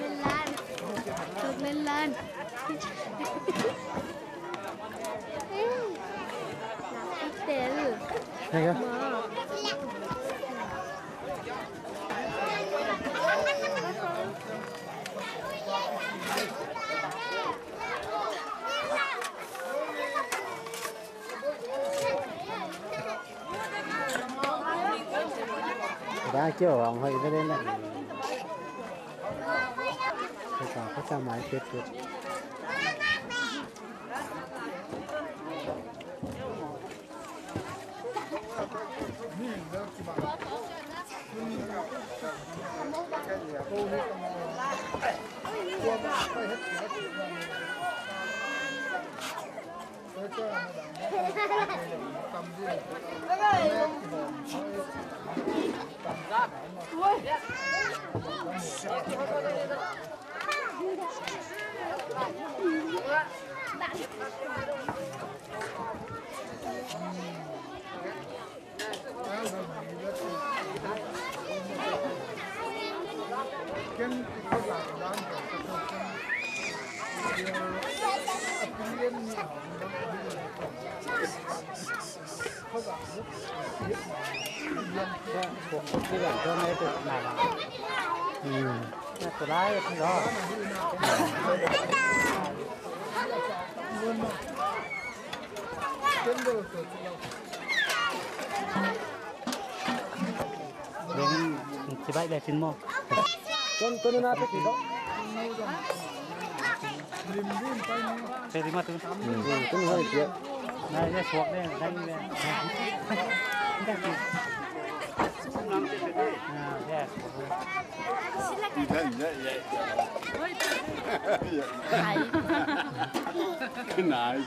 len lan. Thuak len lan. Tel. Hei ka. Dah kêu ang hoi ka den la. Ka ka ka mai pet pet. Deng, cibai le sin mo. Kon, kon na pe ki do. Pe di ma tu. Hmm, kon hoi pia. Na, ya suak le, na ni le. Ah, ya. Hai. Kenai.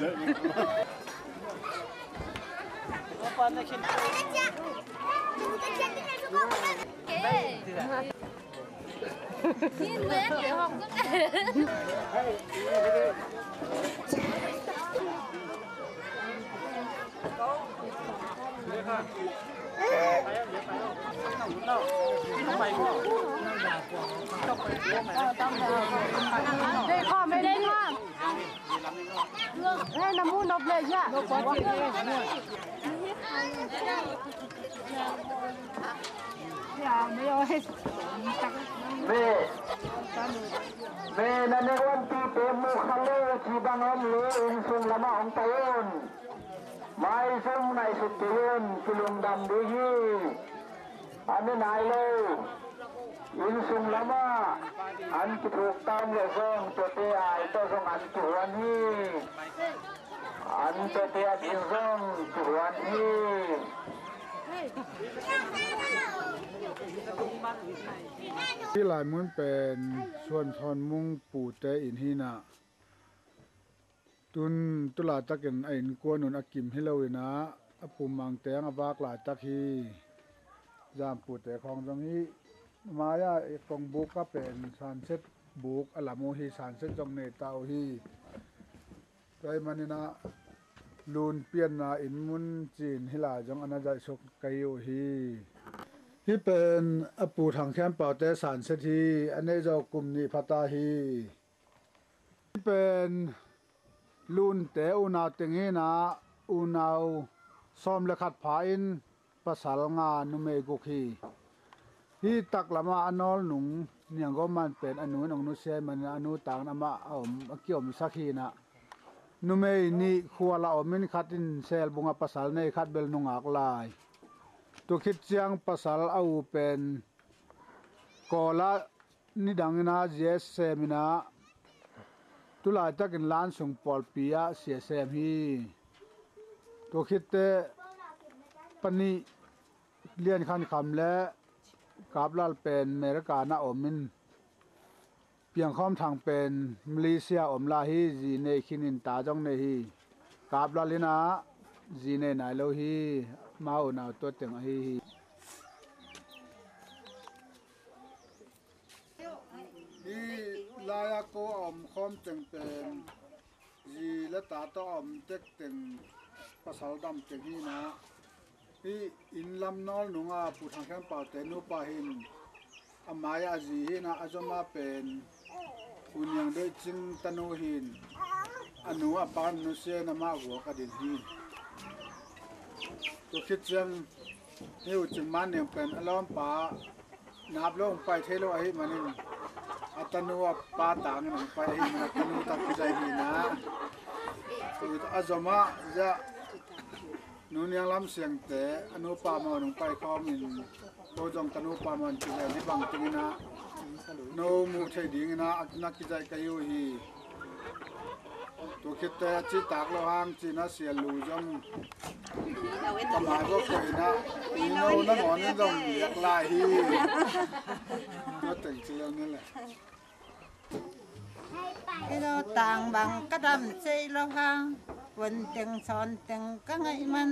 Me, me na ne wan pi te mu kha le ci bang om le inn sung lama ong pai un. Mai sung nai suk te un kilung dam ding hi. An ne nai lo. Inn sung lama an kithuk tam le zong tuate ai tawh zong an kihuan hi. An tuate a ding zong kihuan hi. Hi lai mun pen Suan Thawn Mung pute in hi na. Tun tulaitakin a innkuan un a kim hi lo in ah, a pum mangteng a vak laitak hi. Zampute khawng zong hi. Mai-ah i kong buk a pen sanset buk a lam uh hi, sanset zong nei ta uh hi. Tua hi manin ah lun pianna inn mun cin hi lai zong a na zaihsuk kei uh hi. Hi pen a pu Thang Khian Paute sanset hi, a neih zawh kum nih pha ta hi. Hi pen Lunte unau teng hi na, Unau sawm le khat pha in pasal nga, numei guk hi. Hih taklamah a nawlnung Niang Gawman pen a nu in hong nusia ahih manin a nu tangin amah a om, a kiomsak hi inah, numei nih khual a om in khat in Selbung ah pasal nei, khat bel nungak lai. Tua khit ciang pasal a u pen Kawl ah nidang inah zi a sem inah, tulaitakin lan sung pawlpi ah sia sem hi. Tua khitteh panih Lian Khan Kham le Kap Lal pen America na om in, Piang Khawm Thang pen Malaysia om lai hi. Zi nei khin in ta zong nei hi. Kap Lal inah zi nei nai lo hi. Amau unau tua teng ahi hi. Hih lai-ah ko a om khawm teng pen zi le ta tawh a om tek teng, pasal dam teng hi inah, hih inn lam nawlnung ah Pu Thang Khen Pau te nupa hi in, a mai-ah a zi hi inah, a zom ah pen U Niang Doi Cing tanu hi in, a nu a pa nusia in amah guak a din hi. Tua khit ciang hih U Cing Man Niang pen a lawmpa nap lo hong pai thei lo ahih manin, a tanu a pa tangin hong pai ahih manin a tanu tawh kizaih hi inah, a zom ah ziah Nu Niang Lam Siangte a nupa mawh in hong pai khawm in, ko zong ka nupa mawh in kizaih hi. Bang ding inah no muh theih ding inah na kizaih ka hi uh hi. Tua khitteh a cihtak lo hang ci-in ah Sia Lu zong ka mai bawk ko inah, i no nangawn in zong liak lai hi. Tua teng ci lel ni le. Kei lo tang bang ka dam cei lo hang, vuan teng sawn teng ka ngaih man,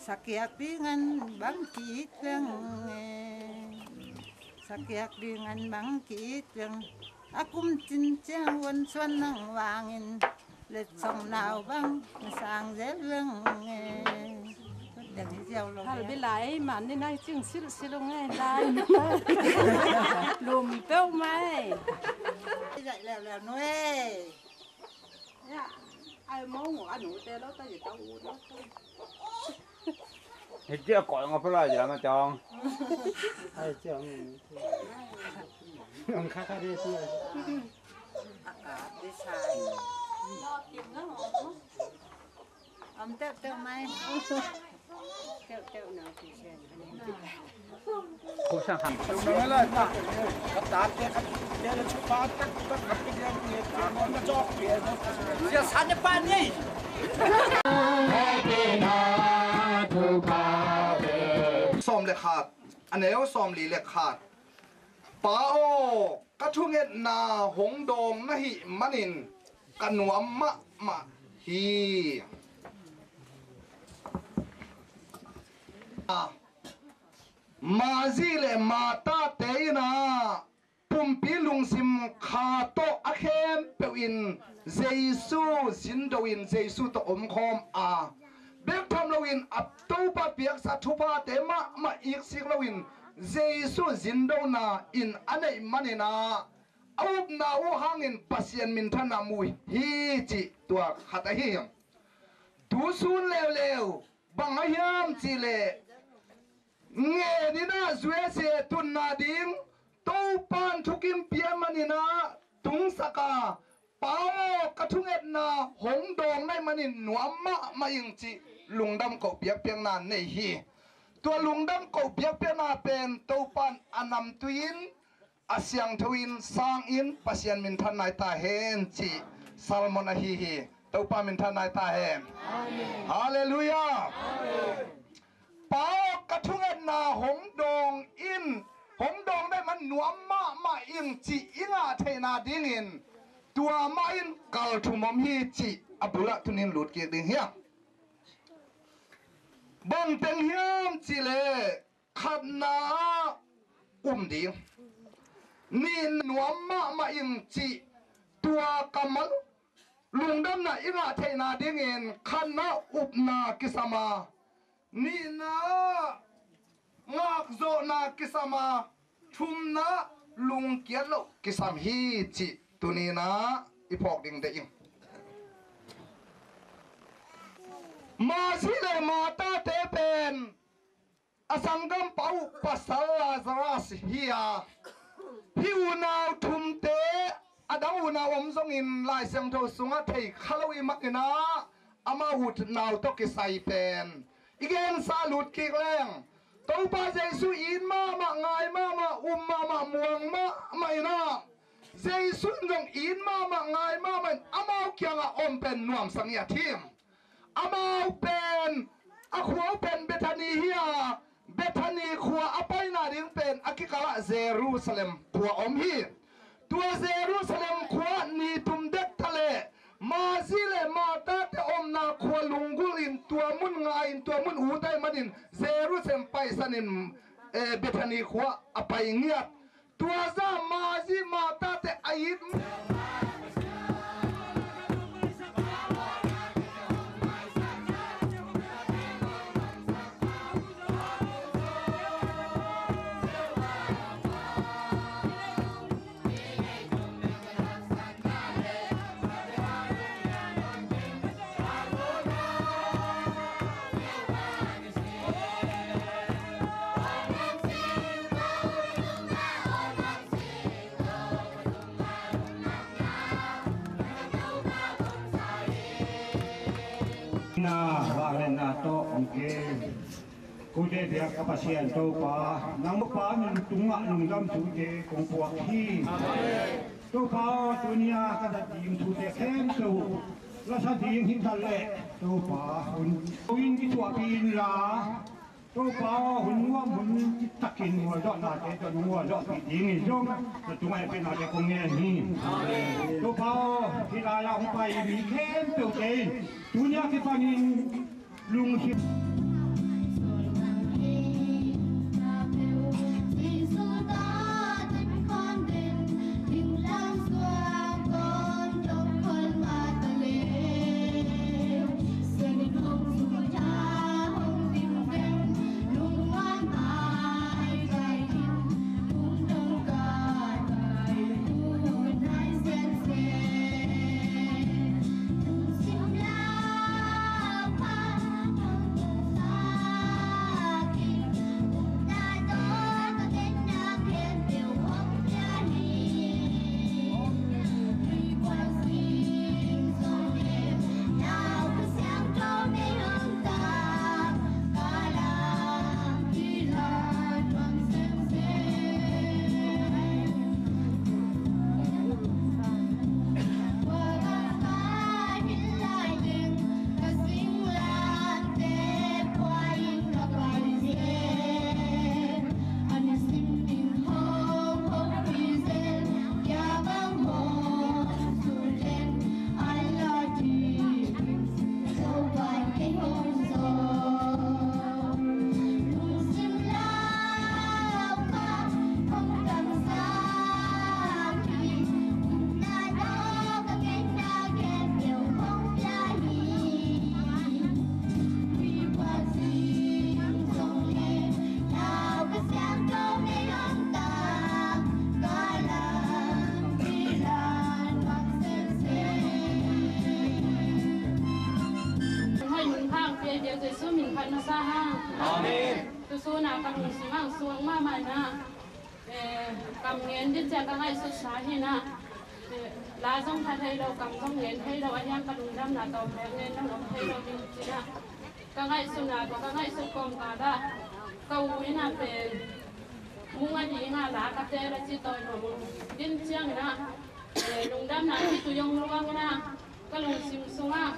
sakiak dingan bang ki-it veng e. Sakiak dingan bang ki-it veng. A kum cin ciang vuan suan nang vangin, letsong nau bang sang zel veng e. Tua teng hi ziau lo. Hal bilai man ni nai cing silhsilh ung e lai. Lum peuh mai. Zaih leuleu nu e. Ya, ai mong a nu te lo ta ji ta u lo ta. Hei cia koi ngau pala ji la ma cong. Hei cia ngau. Ngau kha kha de cia. Aka de sai. Om teuh teuh mai. Teuh teuh nau ti sen. Sia san ne pa ni. Sawm le khat, a neu sawm li le khat. Pa aw, ka thungetna hong dawng na hih manin ka nuam mahmah hi. Mari le Martha te in ah pumpi lungsim kha tawh a khempeuh in Jesu zin do in Jesu tawh omkhawm a, bek tham loin a Topa piaksa thuphate mahmah iksik loin Jesu zindona in a neih manin ah a upna uh hangin Pasian minthanna mu hi cih tua khat ahi hi. Tu sun leuleu bang a hiam cihleh, ngen in ah U S A tunna ding Topan thukim pia manin ah tungsak a, Pa aw, ka thungetna hong dawng na hih manin nuam mahmah ing cih lungdam koh biakpiakna nei hi. Tua lungdam koh biakpiakna pen Topan a namtui in, a siangtho in, sang in, Pasian minthan nai ta hen cih sermon ahi hi. Topa minthan nai ta hen. Halleluiah. Pa aw, ka thungetna hong dawng in, hong dawng na hih man nuam mahmah ing cih i ngah theihna dingin tua mah in kal thum om hi cih a bulah tunin lut kik ding hi. Bang teng hiam cihleh, khatna ah um ding. Nihna nuam mahmah ing cih tua kammal lungdamna i ngah theihna dingin khatna upna kisam a, nihna ngakzawhna kisam a, thumna lungkiat loh kisam hi cih tuni-in ah i phawk ding deih ing. Mari le Martha te pen a sanggampa uh pasal Lazarus hi a, hih unau thumte, a dang unau om zongin Lai Siangtho sungah thei kha lo i mat in ah, amau unau tawh kisai pen i gensa lut kik leng, Topa Jesu it mahmah, ngai mahmah, um mahmah, muang mahmah in ah, Jesu in zong it mahmah, ngai mahmah in amau kiangah om pen nuamsa ngiat hi. Amau pen, a khua uh pen Bethany hi a, Bethany khua a paina ding pen a kikalah Jerusalem khua om hi. Tua Jerusalem khua ni tum dek ta leh, Mari le Martha te omna khua lunggulh in tua mun ngai in, tua mun ut ahih manin Jerusalem paisan in, eh, Bethany khua a pai ngiat. Tua zah Mari Martha te a it. Na, vangliatna tawh hong kem. Kote biak ka Pasian Topa, nang Topa min tungah lungdam thute kong puak hi. Topa aw, tuni-a ka zat ding thute khempeuh la sa ding hi ta leh, Topa hun in kithuahpih inla, Topa aw, hun nuam hun citakin mualzawhnate tawh nong mualzawhpih dingin zong na tungah hehpihnate kong ngen hi. Topa aw, hih lai-ah hong pai mi khempeuhte in tuni-a kipanin lungsim Hei, min phak pia dia Jesu min phat masa hang. Amen. Tusuna ka lungsim ah suak mahmah na. Eh, kam ngen ding ciang ka ngaihsut sa hi na. Eh, la zong pha thei lo, kam zong ngen thei lo, a hiang ka lungdamna tawm pek ngen lo, om thei lo ding ci na. Ka ngaihsutna tawh ka ngaihsut kawmkal ah ka u in a pen mung a ding a la ka tel a ci tawi nuam ung. Din ciangin a, eh, lungdamna khitui hong luang in a ka lungsim sungah,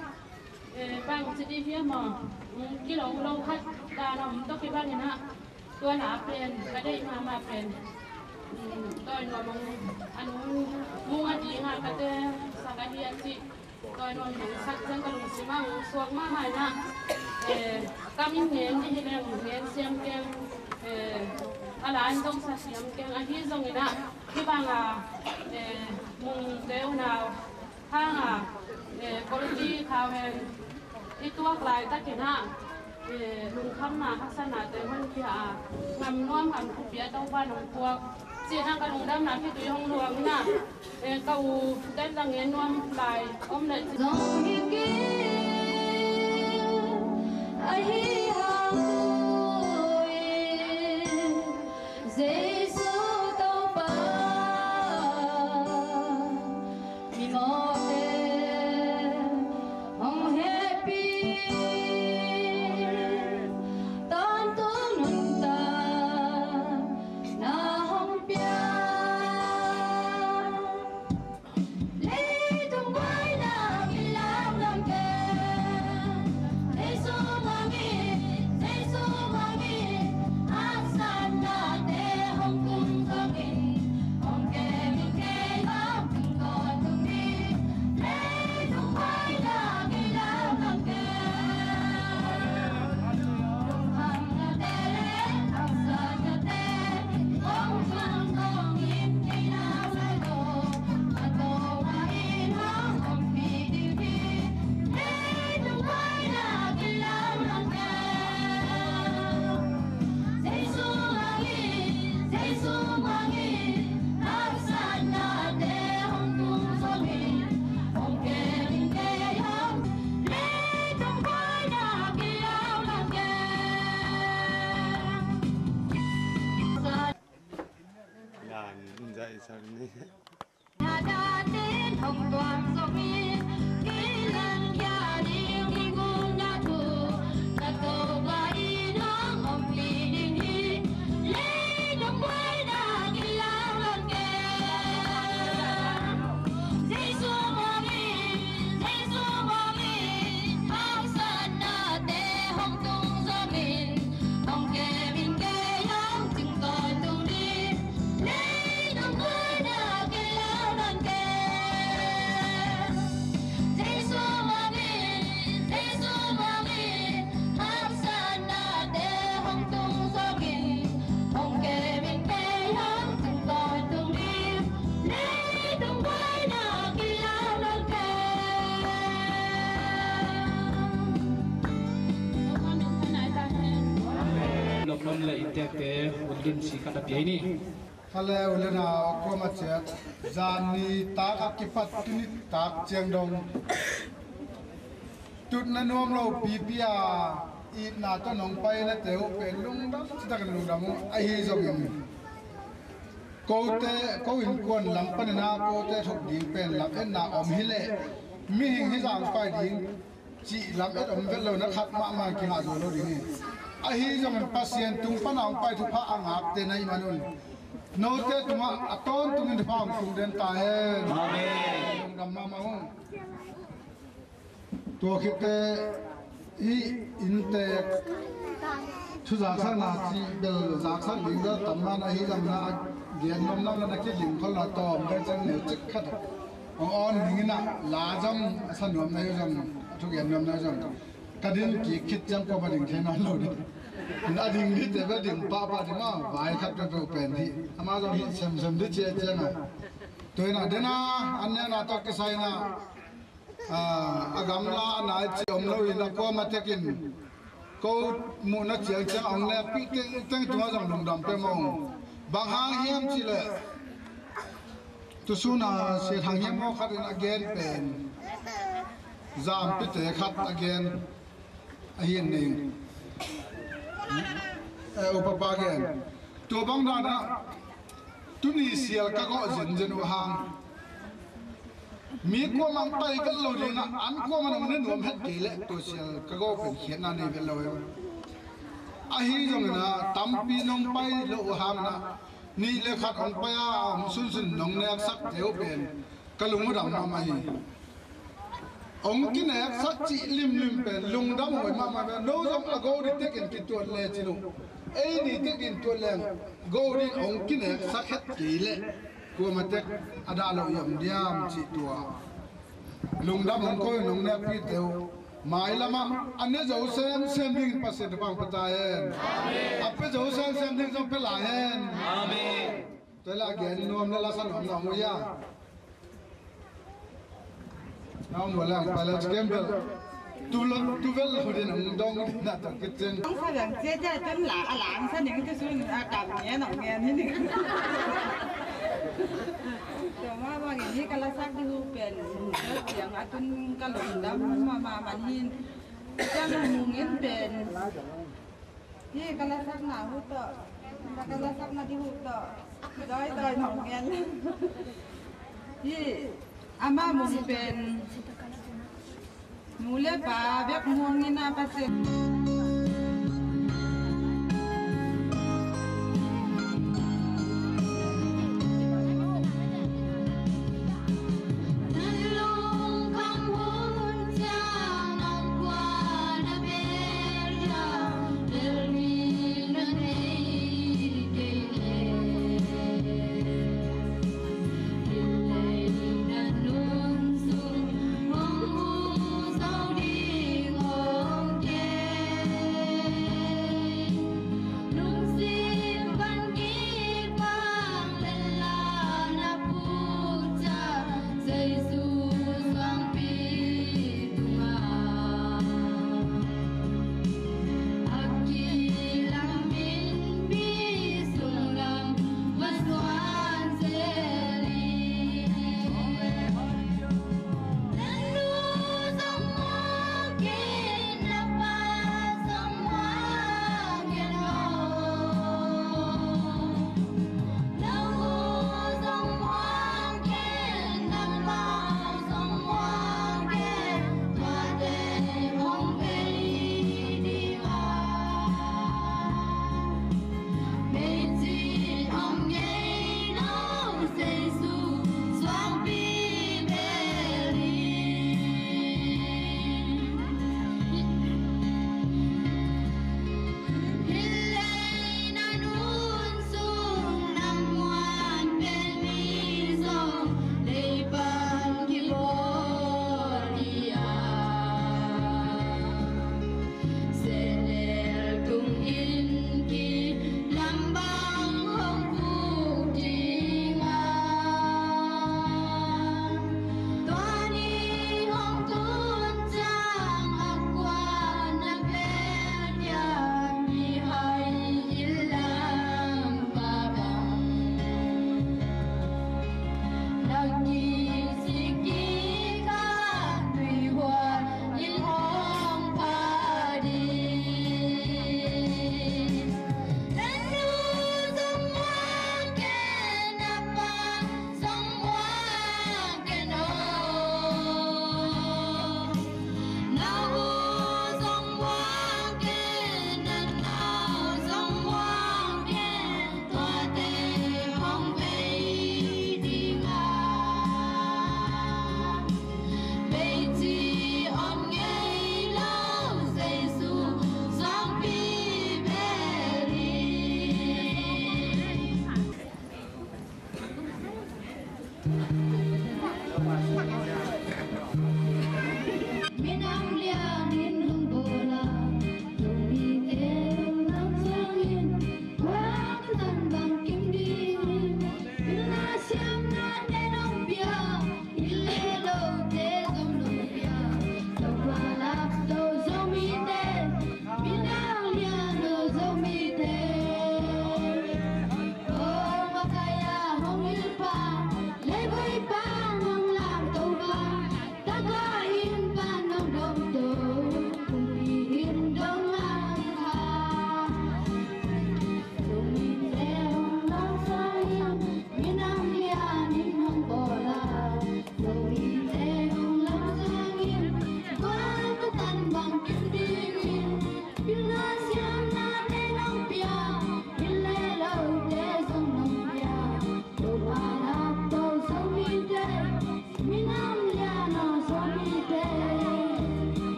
eh, bang ci dih hiam aw, kilawm lo khat dan a om tawh kibangin a tua la pen ka deih mahmah pen, mm, tawi nuam ung. A nu mung a ding a ka tel sak a hi a ci. Tawi nuam hong sak ciang ka lungsim ah hong suak mahmah in a, eh, ka min ngen dih hi leng ngen siam keng, eh, a la in zong sa siam keng ahi zongin a, hih bang a, eh, mungte unau hang a, eh, quality khau hen i tuak laitakin a, eh, lungkhamna haksatnate honkhia a, ngam nuam ngam thupi a Topa nong puak cihna ka lungdamna khitui hong luang in a, eh, ka u den zang ngen nuam lai om leh ci. Zong hi kei, Lokon le inntekte un dim si khat a pia ni. Kha le u le nau a kuama ciat, zan ni tak a kipat tuni tak ciang dong tutna nuam lo pipi a itna tawh nong paina te uh pen lungdam, citakin lungdam uh. Ahi zongin kote, ko innkuan lam panin a kote thuk ding pen lam etna om hi leh mihing hi zang pai ding cih lam et om vet lo na khat mahmah kingah zo lo ding hi. Ahi zongin Pasian tung pana hong pai thupha a ngakte na hih manun note tungah a tawntungin thupha hong tung den ta hen. Amen. Lungdam mahmah ung. Tua khitte hih inntek thu zaksakna cih bel zaksak ding bel tam man ahi zongin a gen nuamna le na kidim khol na tawm bel ciang neu cik khat hong awn dingin ah la zong a sa nuam na hi zong, a thugen nuam na hi zong ka din kik khit ciang kuama ding thei nawn lo ding. A ding dite bel ding pahpah ding a vai khat peuhpeuh pen hi. Amah zong hih semsem dih ciah ciangah tua in ah den a an nekna tawh kisai in ah a gamla a nai ci om lo in a kuama tekin ko muhna ciangciang a hong nekpih tengteng tungah zong lungdam pia mawng. Bang hang hiam cihleh tusun a Sia Thang Hiam maw khat in a gen pen zampite khat a gen ahi ning. Eh, upapa gen tua bang danah tuni sial ka gawh zenzen uh hang mi kuamah pai vet lo dingah an kuamah nong ne nuam het kei leh tua sial ka gawh pen khiatna nei vet lo hi. Ahi zongin ah tampi nong pai lo uh hangin ah nih le khat hong pai a hong sunsun nong neksak teu pen ka lung uh dam mahmah hi. Hong kineksak cih limlim pen lungdam huai mahmah pen no zong a go ding tekin kituat le cin uh ei ni tekin tuat leng go ding hong kineksak het kei leh kuama tek a dah loh i om diam cih tua lungdam hong ko in hong nekpih teu mailamah a ne zo semsem dingin Pasian thupha hong pia ta hen. A pia zo semsem ding zong pia lai hen. Amen. Tua la gen nuam le la sa nuam nuam uh ia. Na om lo le ang pai le cikem bel tu lo tu bel lo din ang dong din na tawh kicin. Ang sa lang cia cia tun la a lang sa ning tu sun a kam ngen ang ngen hi ning. Tua mah bangin hih ka lasak ding uh pen ciang a tun ka lungdam mahmah man hin. Ciang a mungin pen hih ka lasakna uh tawh, ka lasakna ding uh tawh dawidawi mah ngen. Hih amah mun pen nu le pa bek mun ngen a Pasian.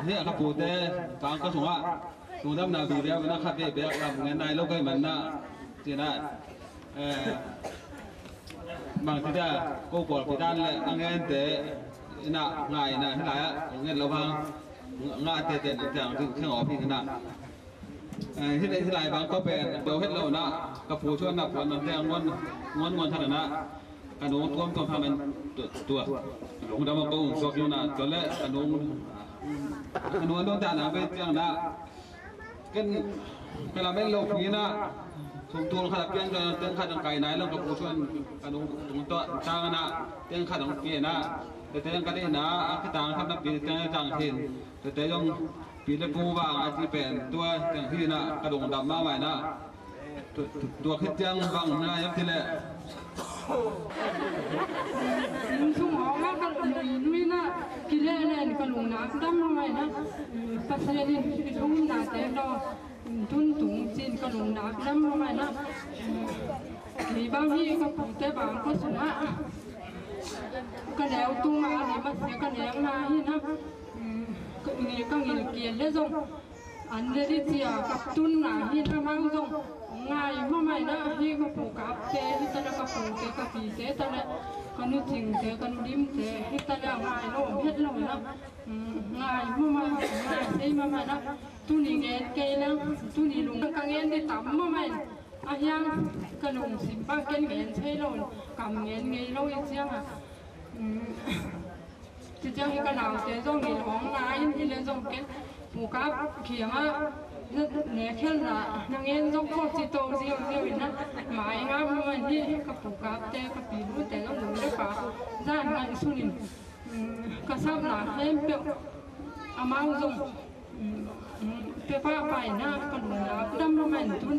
Hih a ka pute bang ka sungah lungdamna video na khat vei bek lam ngen nai lo kai manna cina. Bang ti ta ko pawl pidan le a ngente ina ngaina hilai a ngen lo hang ngah tete tiang kheng awpi hina. Hih lai bang ka pen bau het lo na ka pu chuan na puan nang te nguan nguan nguan thak na ka nung tuam tuam thak nan tua lungdam a ko ung suak na tua le ka nung ka nung an dong ta na ve tiang na ken ka la men lo phi na thum tul khat a piang ka teng khat ang kai nai lo ka pu chuan ka nung tung to tang na teng khat ang pi na te teng ka le na a ka tang khat na pi teng tang hin te te yong pi le pu vang a ti pen tua teng hi na ka lungdam ma mai na. Tua khit ciang bang na yam ti le. Insung hawng a ka nui nui na ki le len ka lungdam dam lo mai na. Pasian in i lungdam te lo tun tung cin ka lungdam dam lo mai na. Kei bang hi ka pute bang ka sung a ka neu tung a ni ma sia ka neu na hi na. Ni ka ngil kiel le zong an le di cia ka tun na hi na mang zong ngai ma mai na hi ka pu kap te hi ta na ka pu te ka pi te ta na ka nu cing te ka nu lim te hi ta na ngai lo het lo na ngai ma mai ngai sei ma mai na tuni ngen kei na tuni lung ka ngen di tam ma mai a hiang ka lungsim pa ken ngen sei lo kam ngen ngei lo i ciang a. Ti ciang hi ka naute zong hi hong na in hi le zong ken pu kap khiang a ne khel na na ngen zong ko ci to ziau ziau in na mai nga mu man hi ka pu kap te ka pi bu te zong lu le pa zan ngai sun in ka sam na hem pe amau zong pe pa pai na ka lu na dam lo man tun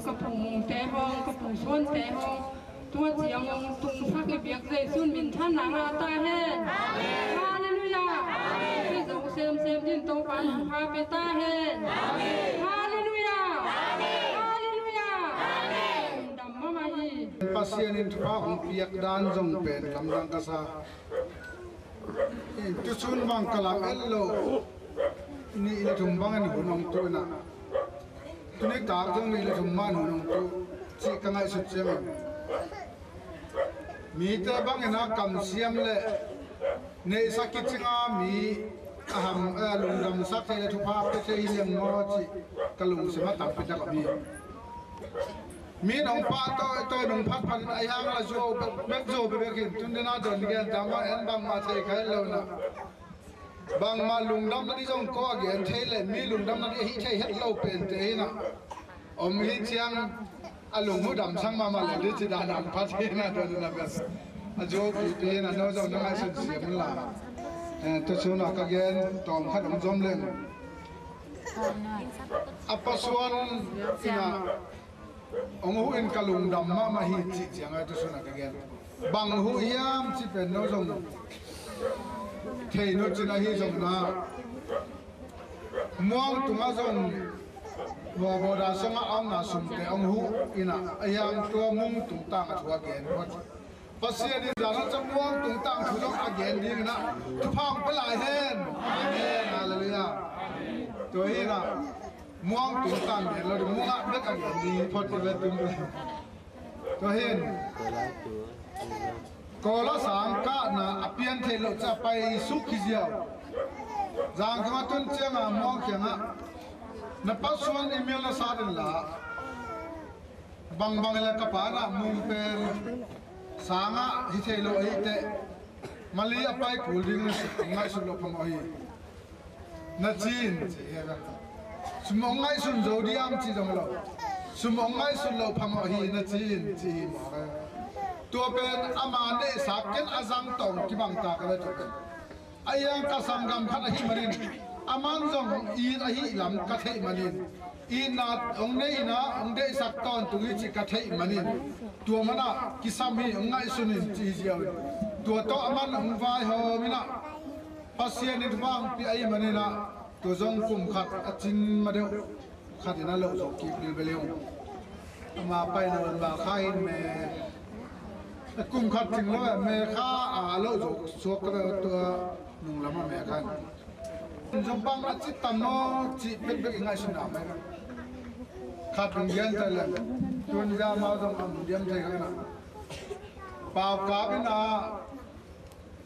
ka pu mung te hong ka pu suan te hong Tua ciang hong tungsak i biak Jesu'n minthanna ngah ta hen. Halleluiah. Amen. Jesu semsem din Topa nang pha pe ta hen. Amen. Halleluiah. Amen. Halleluiah. Amen. Dam mama hi. Pasian in thupha hong piak dan zong pen lamdang ka sa. Tusun bang ka lam el lo. Nih le thum bangin hun hong tuh na. Tuni tak zong nih le thum man hun hong tuh cih ka ngaihsut ciangin mite bangin a kamsiam le neihsak kicinga mi a ham a lungdamsak thei le thupha pe thei hi liang maw cih ka lungsim a tampi tak om hi. Mi nong pah tawh tawh nong phat phat in a hiang la zuau bek zuau bek in tun dena don gen dama en bangmah thei kha lo na. Bangmah lungdamna ding zong ko a gen thei le mi lungdamna ding a hih thei het lo pente hi na. Om hi ciang a lunghu damsang mahmah le ding ci dan ang phat hi na tua ding a bel a zuau pipi hi na no zong na ngaihsun siam un la. Tusuna ka gen tawm khat om zom leng a pasuan ina Hong huh in ka lungdam mahmah hi cih ciang a tusuna ka gen. Bang huh hiam cih pen no zong thei nut cin ahi zong na muang tungah zong bawbawda songah a omna sumte hong huh ina a hiang tua mung tungtang a thu a gen phot. Pasian in zan hong ca muang tungtang thu zong a gen ding ina thupha hong pe lai hen. Amen. Halleluiah. Tua hi ina Muang tungtang gen lo ding, muang ah bek a gen ding phot i ve tum ve. Tua hin Kawl a sang kahna a pian theih loh ca pai suk hi ziau. Zangkong a tun cianga muang kiangah na pa suan email na sat in la. Bangbang ila ka pa na mung pen sangah hi thei lo ahih teh mali a pai kul ding na sik ngaihsut loh phamawh hi. Na cin ci hi a sum hong ngaihsun zo diam ci zong lo. Sum hong ngaihsun lo phamawh hi na cin ci hi mawk e. Tua pen ama neihsak ken a zang tawng kibang ta ka ve tua pen. A hiang ka sanggam khat ahih manin a man zong it ahih lam ka theih manin itna hong neihna hong deihsak tawntung hi cih ka theih manin tua manah kisam hi hong ngaihsun in ci hi ziau in tua tawh a man hong vaihawm inah Pasian in hmangpi ahih maninah tua zong kum khat a cin madeuh khat in a loh zo kik bilbel hi ung. Ama paina un bal kha in me. Kum khat cing lo, me kha a lo zo suak ka ve tua nung lam a me khan. Zong bang a ci tam maw cih bekbek i ngaihsutna mai. Khat nung gen ta leng, tun za mau zong a mun diam thei kha na. Pau kap in a,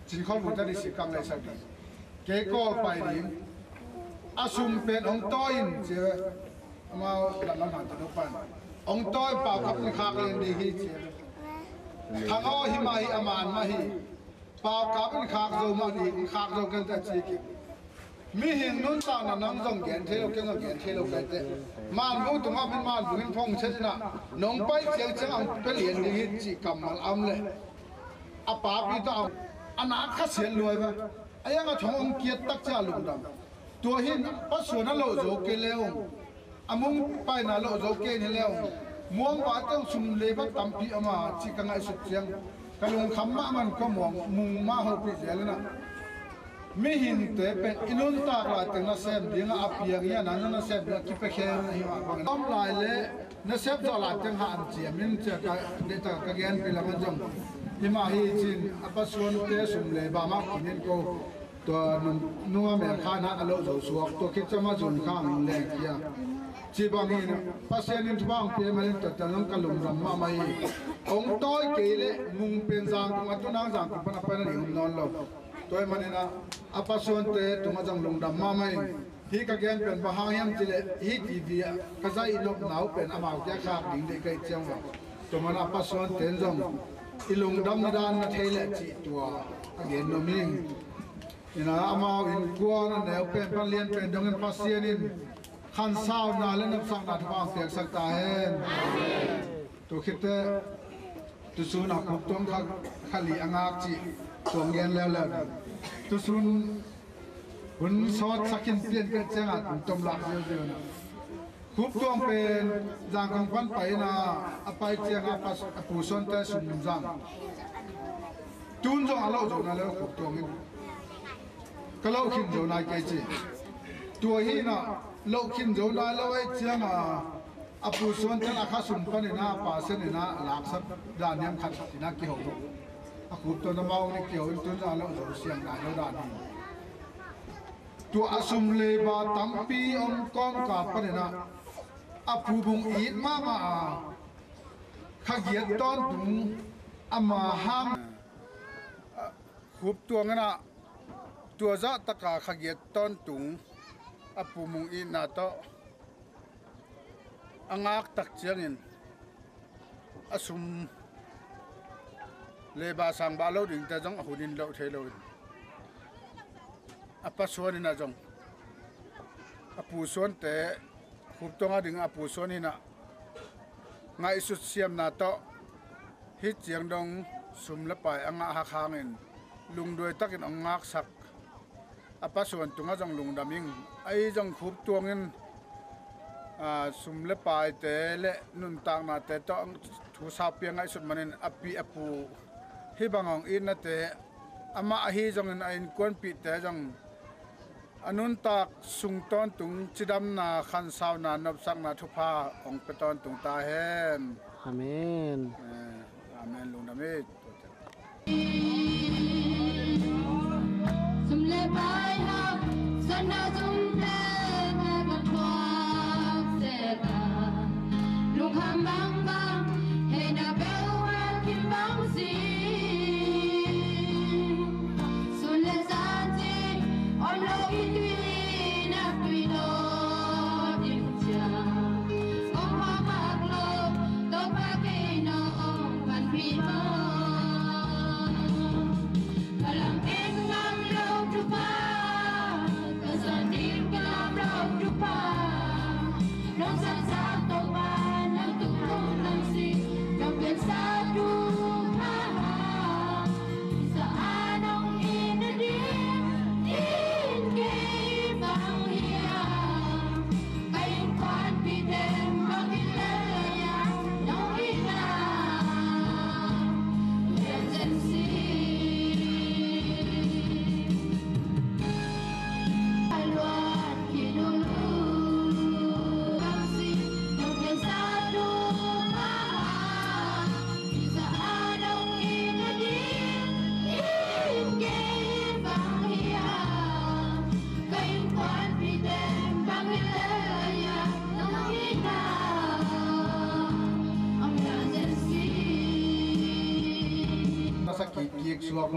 Cin khol bu ta di si kam lai sa di. Kei kawl pai ding. A sum pen hong tawi in ci ve. Amau lam lam han ta do pan. Hong tawi pau kap in khak len di hi ci ve. Thang aw hi mah hi, a man mah hi. Pau kap in khak zo mah di, in khak zo ken ta ci ki. Mihing nuntakna nang zong gen thei lo, ken zong gen thei lo kai teh. Manbu tungah min manbu in phong set in a, nong pai ciang ciang ang pia lian ding hi cih kammal a om leh, a papi tawh a, a nak kha sian luai ve. A yang a thong ong kiat tak cia lungdam. Tua hin pasuan a lo zo kei le ong, a mung paina lo zo kei ni le ong, muang va teng sum le va tampi a ma cih ka ngaihsut ciang, ka lungkham mahmah in ka muang mung mah hopih zel in a. Mihingte pen i nuntak lai teng nasem ding a, a piang hi a, nang nasem ding a kipia khem ahi mah bangin om lai le nasep zawh lai teng ha an ciam in cia ka deihtak ka gen pi lam an zong. Hi mah hi cin a pasuante sum le ba mah kin in ko. Tua nung, nung a mel kha na a lo zo suak, tua khit ciang a zun kha ang leng kia. Ci bangin Pasian in thupha ang pia manin tua tel nong ka lungdam mahmah hi. Ong tawi kei le mung pen Zangkong a tu nang Zangkong pan a pan a ding om nawn lo. Tua hi manin a, a pasuante tungah zong lungdam mahmah hi. Hih ka gen pen bang hang hiam cih leh hih T V ah ka zaih i nopna uh pen amau kia khak ding deih ka hih ciang uh a. Tua man a pasuante in zong i lungdam ni dan na thei leh cih tua a gen nuam ing. Ina amau innkuan a neu pen pan lian pen dongin Pasian in khansauna le nopsakna thupha ang piaksak ta hen. Tua khit teh tusun a Khuptuang kha, kha li a ngak cih tuang gen leuleu. Tusun hun sawt sak in pian pet ciang a tung tom lak ziauziau na. Khuptuang pen Zangkong pan pai in a, a pai ciang a pas, a pu Suante sum zang. Tun zong a lo zo na leu Khuptuang in. Ka lo khin zo nai kei ci. Tua hi na lo khin zo nai lo ei ciang a, a pu Suante a kha sum pan in a, a pa Sen in a laksak dan hiam khat in a kiho. A Khuptuang na mau ni kiho in tun zong a lo zo siang nai lo dan hi. Tua a sum le ba tampi om kawmkal panin a, a pu bung it mahmah a, kha giat tawntung ama hang. Khuptuang in a, tua zahtaka kha giat tawntung a pu bung itna tawh a ngak tak ciangin a sum le ba sang ba lo dingte zong a hun in loh thei loin, a pa Suan in a zong, a pu Suante, Khuptuang a ding a pu Suan in a ngaihsut siamna tawh hih ciang dong sum le pai a ngah hak hangin lungduai takin hong ngaksak a pa Suan tungah zong lungdam ing. Ahi zong Khuptuang in, aa, sum le paite le nuntaknate tawh thu saupi a ngaihsut manin a pi a pu hih bang hong itnate, amah ahi zongin a innkuanpihte zong a nuntak sung tawntung cidamna, khansauna, nopsakna thupha hong pia tawntung ta hen. Amen. Eh, amen. Lungdam hi. Sum le pai hak, sana sum te na ka thuak se ta. Lungkham bangbang, hei na beuh a kim bang si. Sun le sa ci, om lo i tui na tui lo ding cia. Kong hua mak lo, Topa kei nong pan pi lo. Suak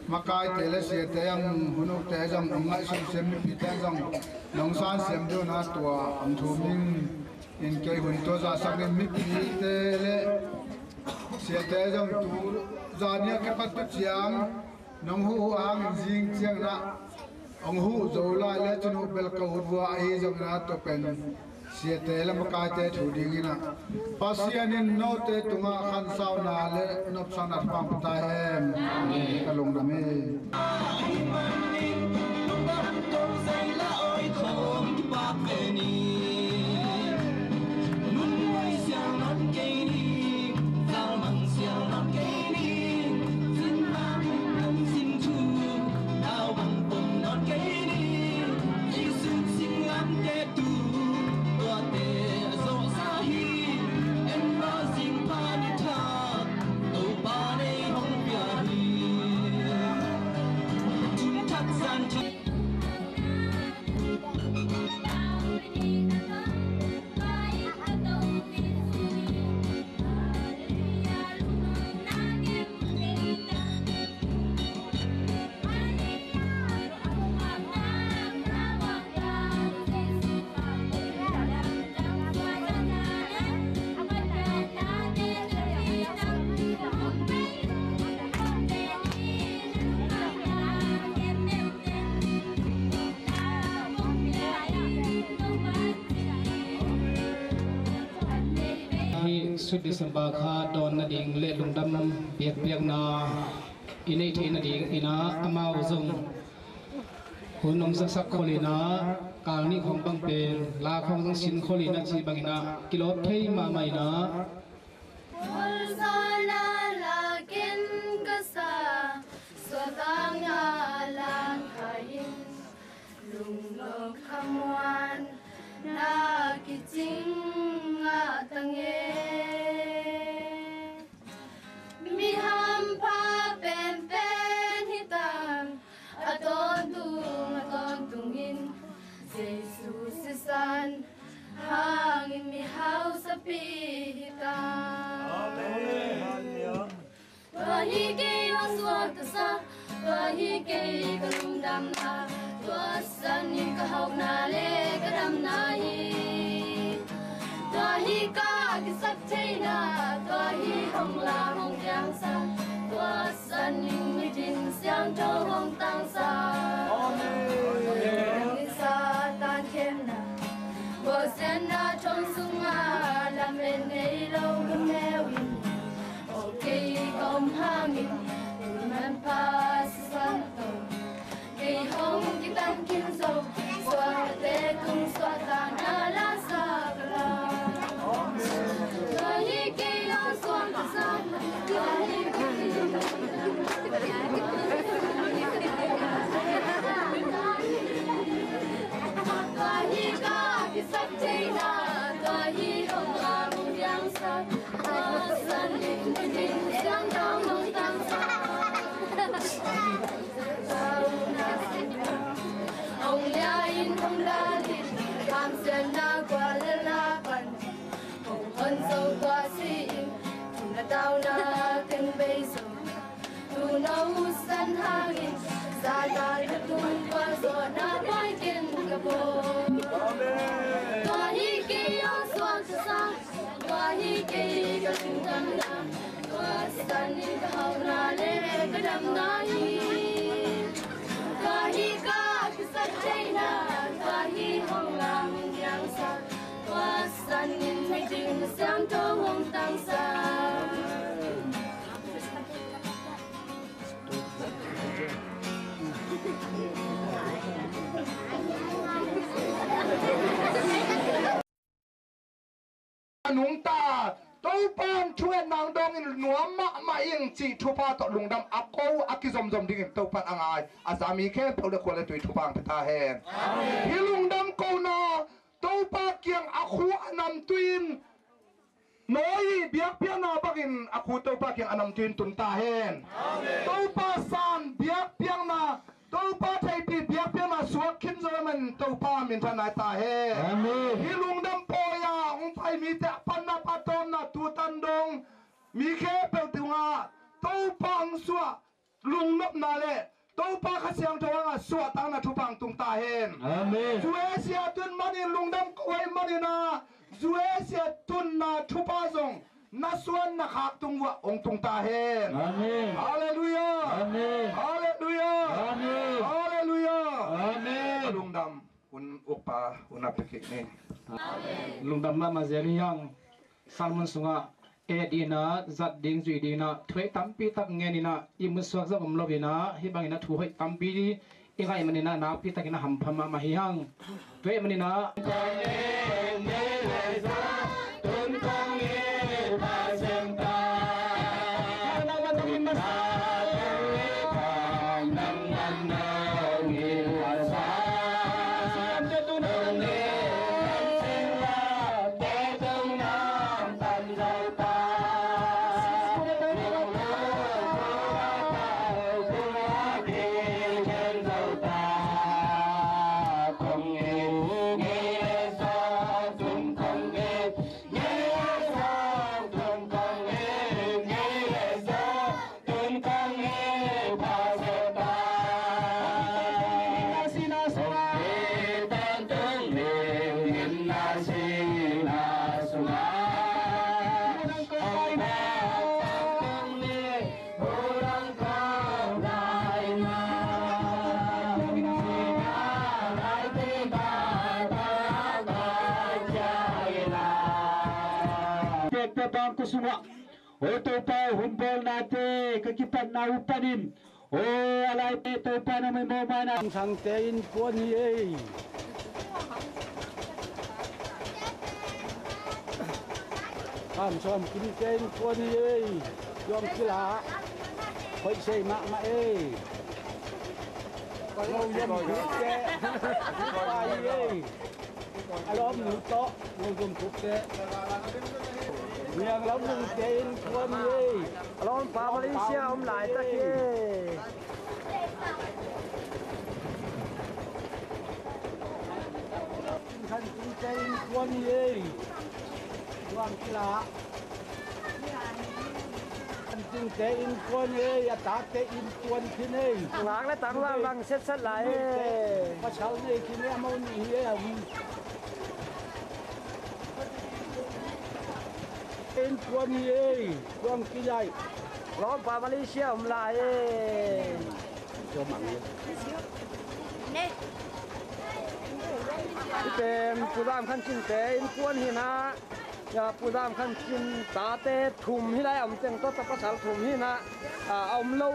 makaite le siate zong, hun ukte zong, nong ngaihsun sem mipite zong nong san sem dona tua ang thu ming in kei hun tua za sak in mipite le siate zong tu zan nia kipat tu ciang nong huh huh hangin zing ciang na hong huh zo lai le cun huh bel ka ut vua ahi zong na tua pen siate le makaite thu dingin ah Pasian in note tungah khansauna le nopsakna thupha pia ta hen. Ka lungdam hi. Hi sut December kha dawn nading le lungdam biakpiakna i neih theih nading in ah amau zong hun om zaksak khol in ah kal nih khawng bang pen la khawng zong sin khol in ah ci bangin ah kilawp thei mahmah in ah. Hol zawhna lakin ka sa, suahtakna lang kha in, lunglawm khamuanna kicing ngah ta nge. Mi hampha penpen hi ta, a tawntung a tawntungin Jesu sisan hangin mi hausapi hi ta. Amen. Tua hi kei hong suak ka sa, tua hi kei ka lungdamna, tua sanin ka hauhna le ka damna hi. Tua hi ka kisap theihna, tua hi hong la hong piangsa, tua sanin miding siangtho hong tangsa. Amen. Satan khemna, gualsiatna thong sungah lamen nei lo lungneu in, aw kei ka om hangin manpha sisan tawh kei hong kitan khin zo, suakte tung suahtakna la sa ka la. Tua hi kei la suak ka sa, tua hi kei. Tua hi ka kisap theihna, tua hi hong la hong piangsa, tua sanin miding siangtho hong tangsa. Hong lia in hong dal in, hamsiatna guallelhna pan hong hon zo tua si in, thumna tauna teng bei zo. Tuuno san hangin Satan a tung tua zawhna pai ken ka bawl. Tua hi kei hong suak ka sa, tua hi kei ka lungdamna, tua sanin ka hauhna le ka damna hi. Tua hi ka kisap theihna, tua hi hong la hong piangsa, tua sanin miding siangtho hong tangsa. A nungta Topa in thu-etna dawngin nuam mahmah ing cih thupha tawh lungdam a ko a kizomzom dingin Topa in a ngai a za mi khempeuh le khua le tui thupha hong pia ta hen. Amen. Hih lungdam kona Topa kiang a khu a namtui in Noah i biakpiakna bangin a khu Topa kiang a namtui in tun ta hen. Amen. Topa san biakpiakna, Topa theihpih biakpiakna suak khin zo ahih manin Topa minthanna hi ta hen. Amen. Hih lungdam pawi a hong pai mite a panna, a tawpna, tutan dong mi khempeuh tungah Topa hong suah Lungnopna le Topa Kha Siangtho hanga suahtakna thupha hong tung ta hen. Amen. Zu Asia tun manin lungdam ko ahih manin ah, Zu Asia tunna thupha zong na suan na khak tung uah hong tung ta hen. Amen. Halleluiah. Amen. Halleluiah. Amen. Halleluiah. Amen. Lungdam. Hun ukpa hun a pia kik ni. Lungdam mahmah zel hi hang. Sermon sungah et dingin ah, zat ding, zuih dingin ah, thu hoih tampi tak ngenin ah, i musuak zong om loin ah, hih bangin ah thu hoih tampi i ngaih manin ah, nakpi takin ah hampha mahmah hi hang. Tua ahih manin ah, Pekte bangkua sungah, o Topa, hun bawlnate ka kipatna uh panin, o a laite Topa na maimawh mana. Sangte innkuan hi ei. Kam Sawm Kimte innkuan hi ei. Tuang kila. Hoih sei mahmah ei. Ngau Yom Khup te. Pai ei. A lawm nu tawh Ngau Yom Khup te. Niang Lam Lung te innkuan hi ei. A lawmpa Malaysia om laitak hi ei. Khan Tung te innkuan hi ei. Tuang kila. Khan Tung te innkuan hi ei. A tate innkuan khin ei. Ngak le tang lang lang set set lai ei. Pasal nei khin ei, amau nih hi ei. Innkuan hi ei. Tuang kila. Lawmpa Malaysia om lai ei. Hih pen Pu Dam Khan Cin te innkuan hi na. Ya, Pu Dam Khan Cin tate thum hi lai, a om teng tawh ta pasal thum hi na. A, a om lo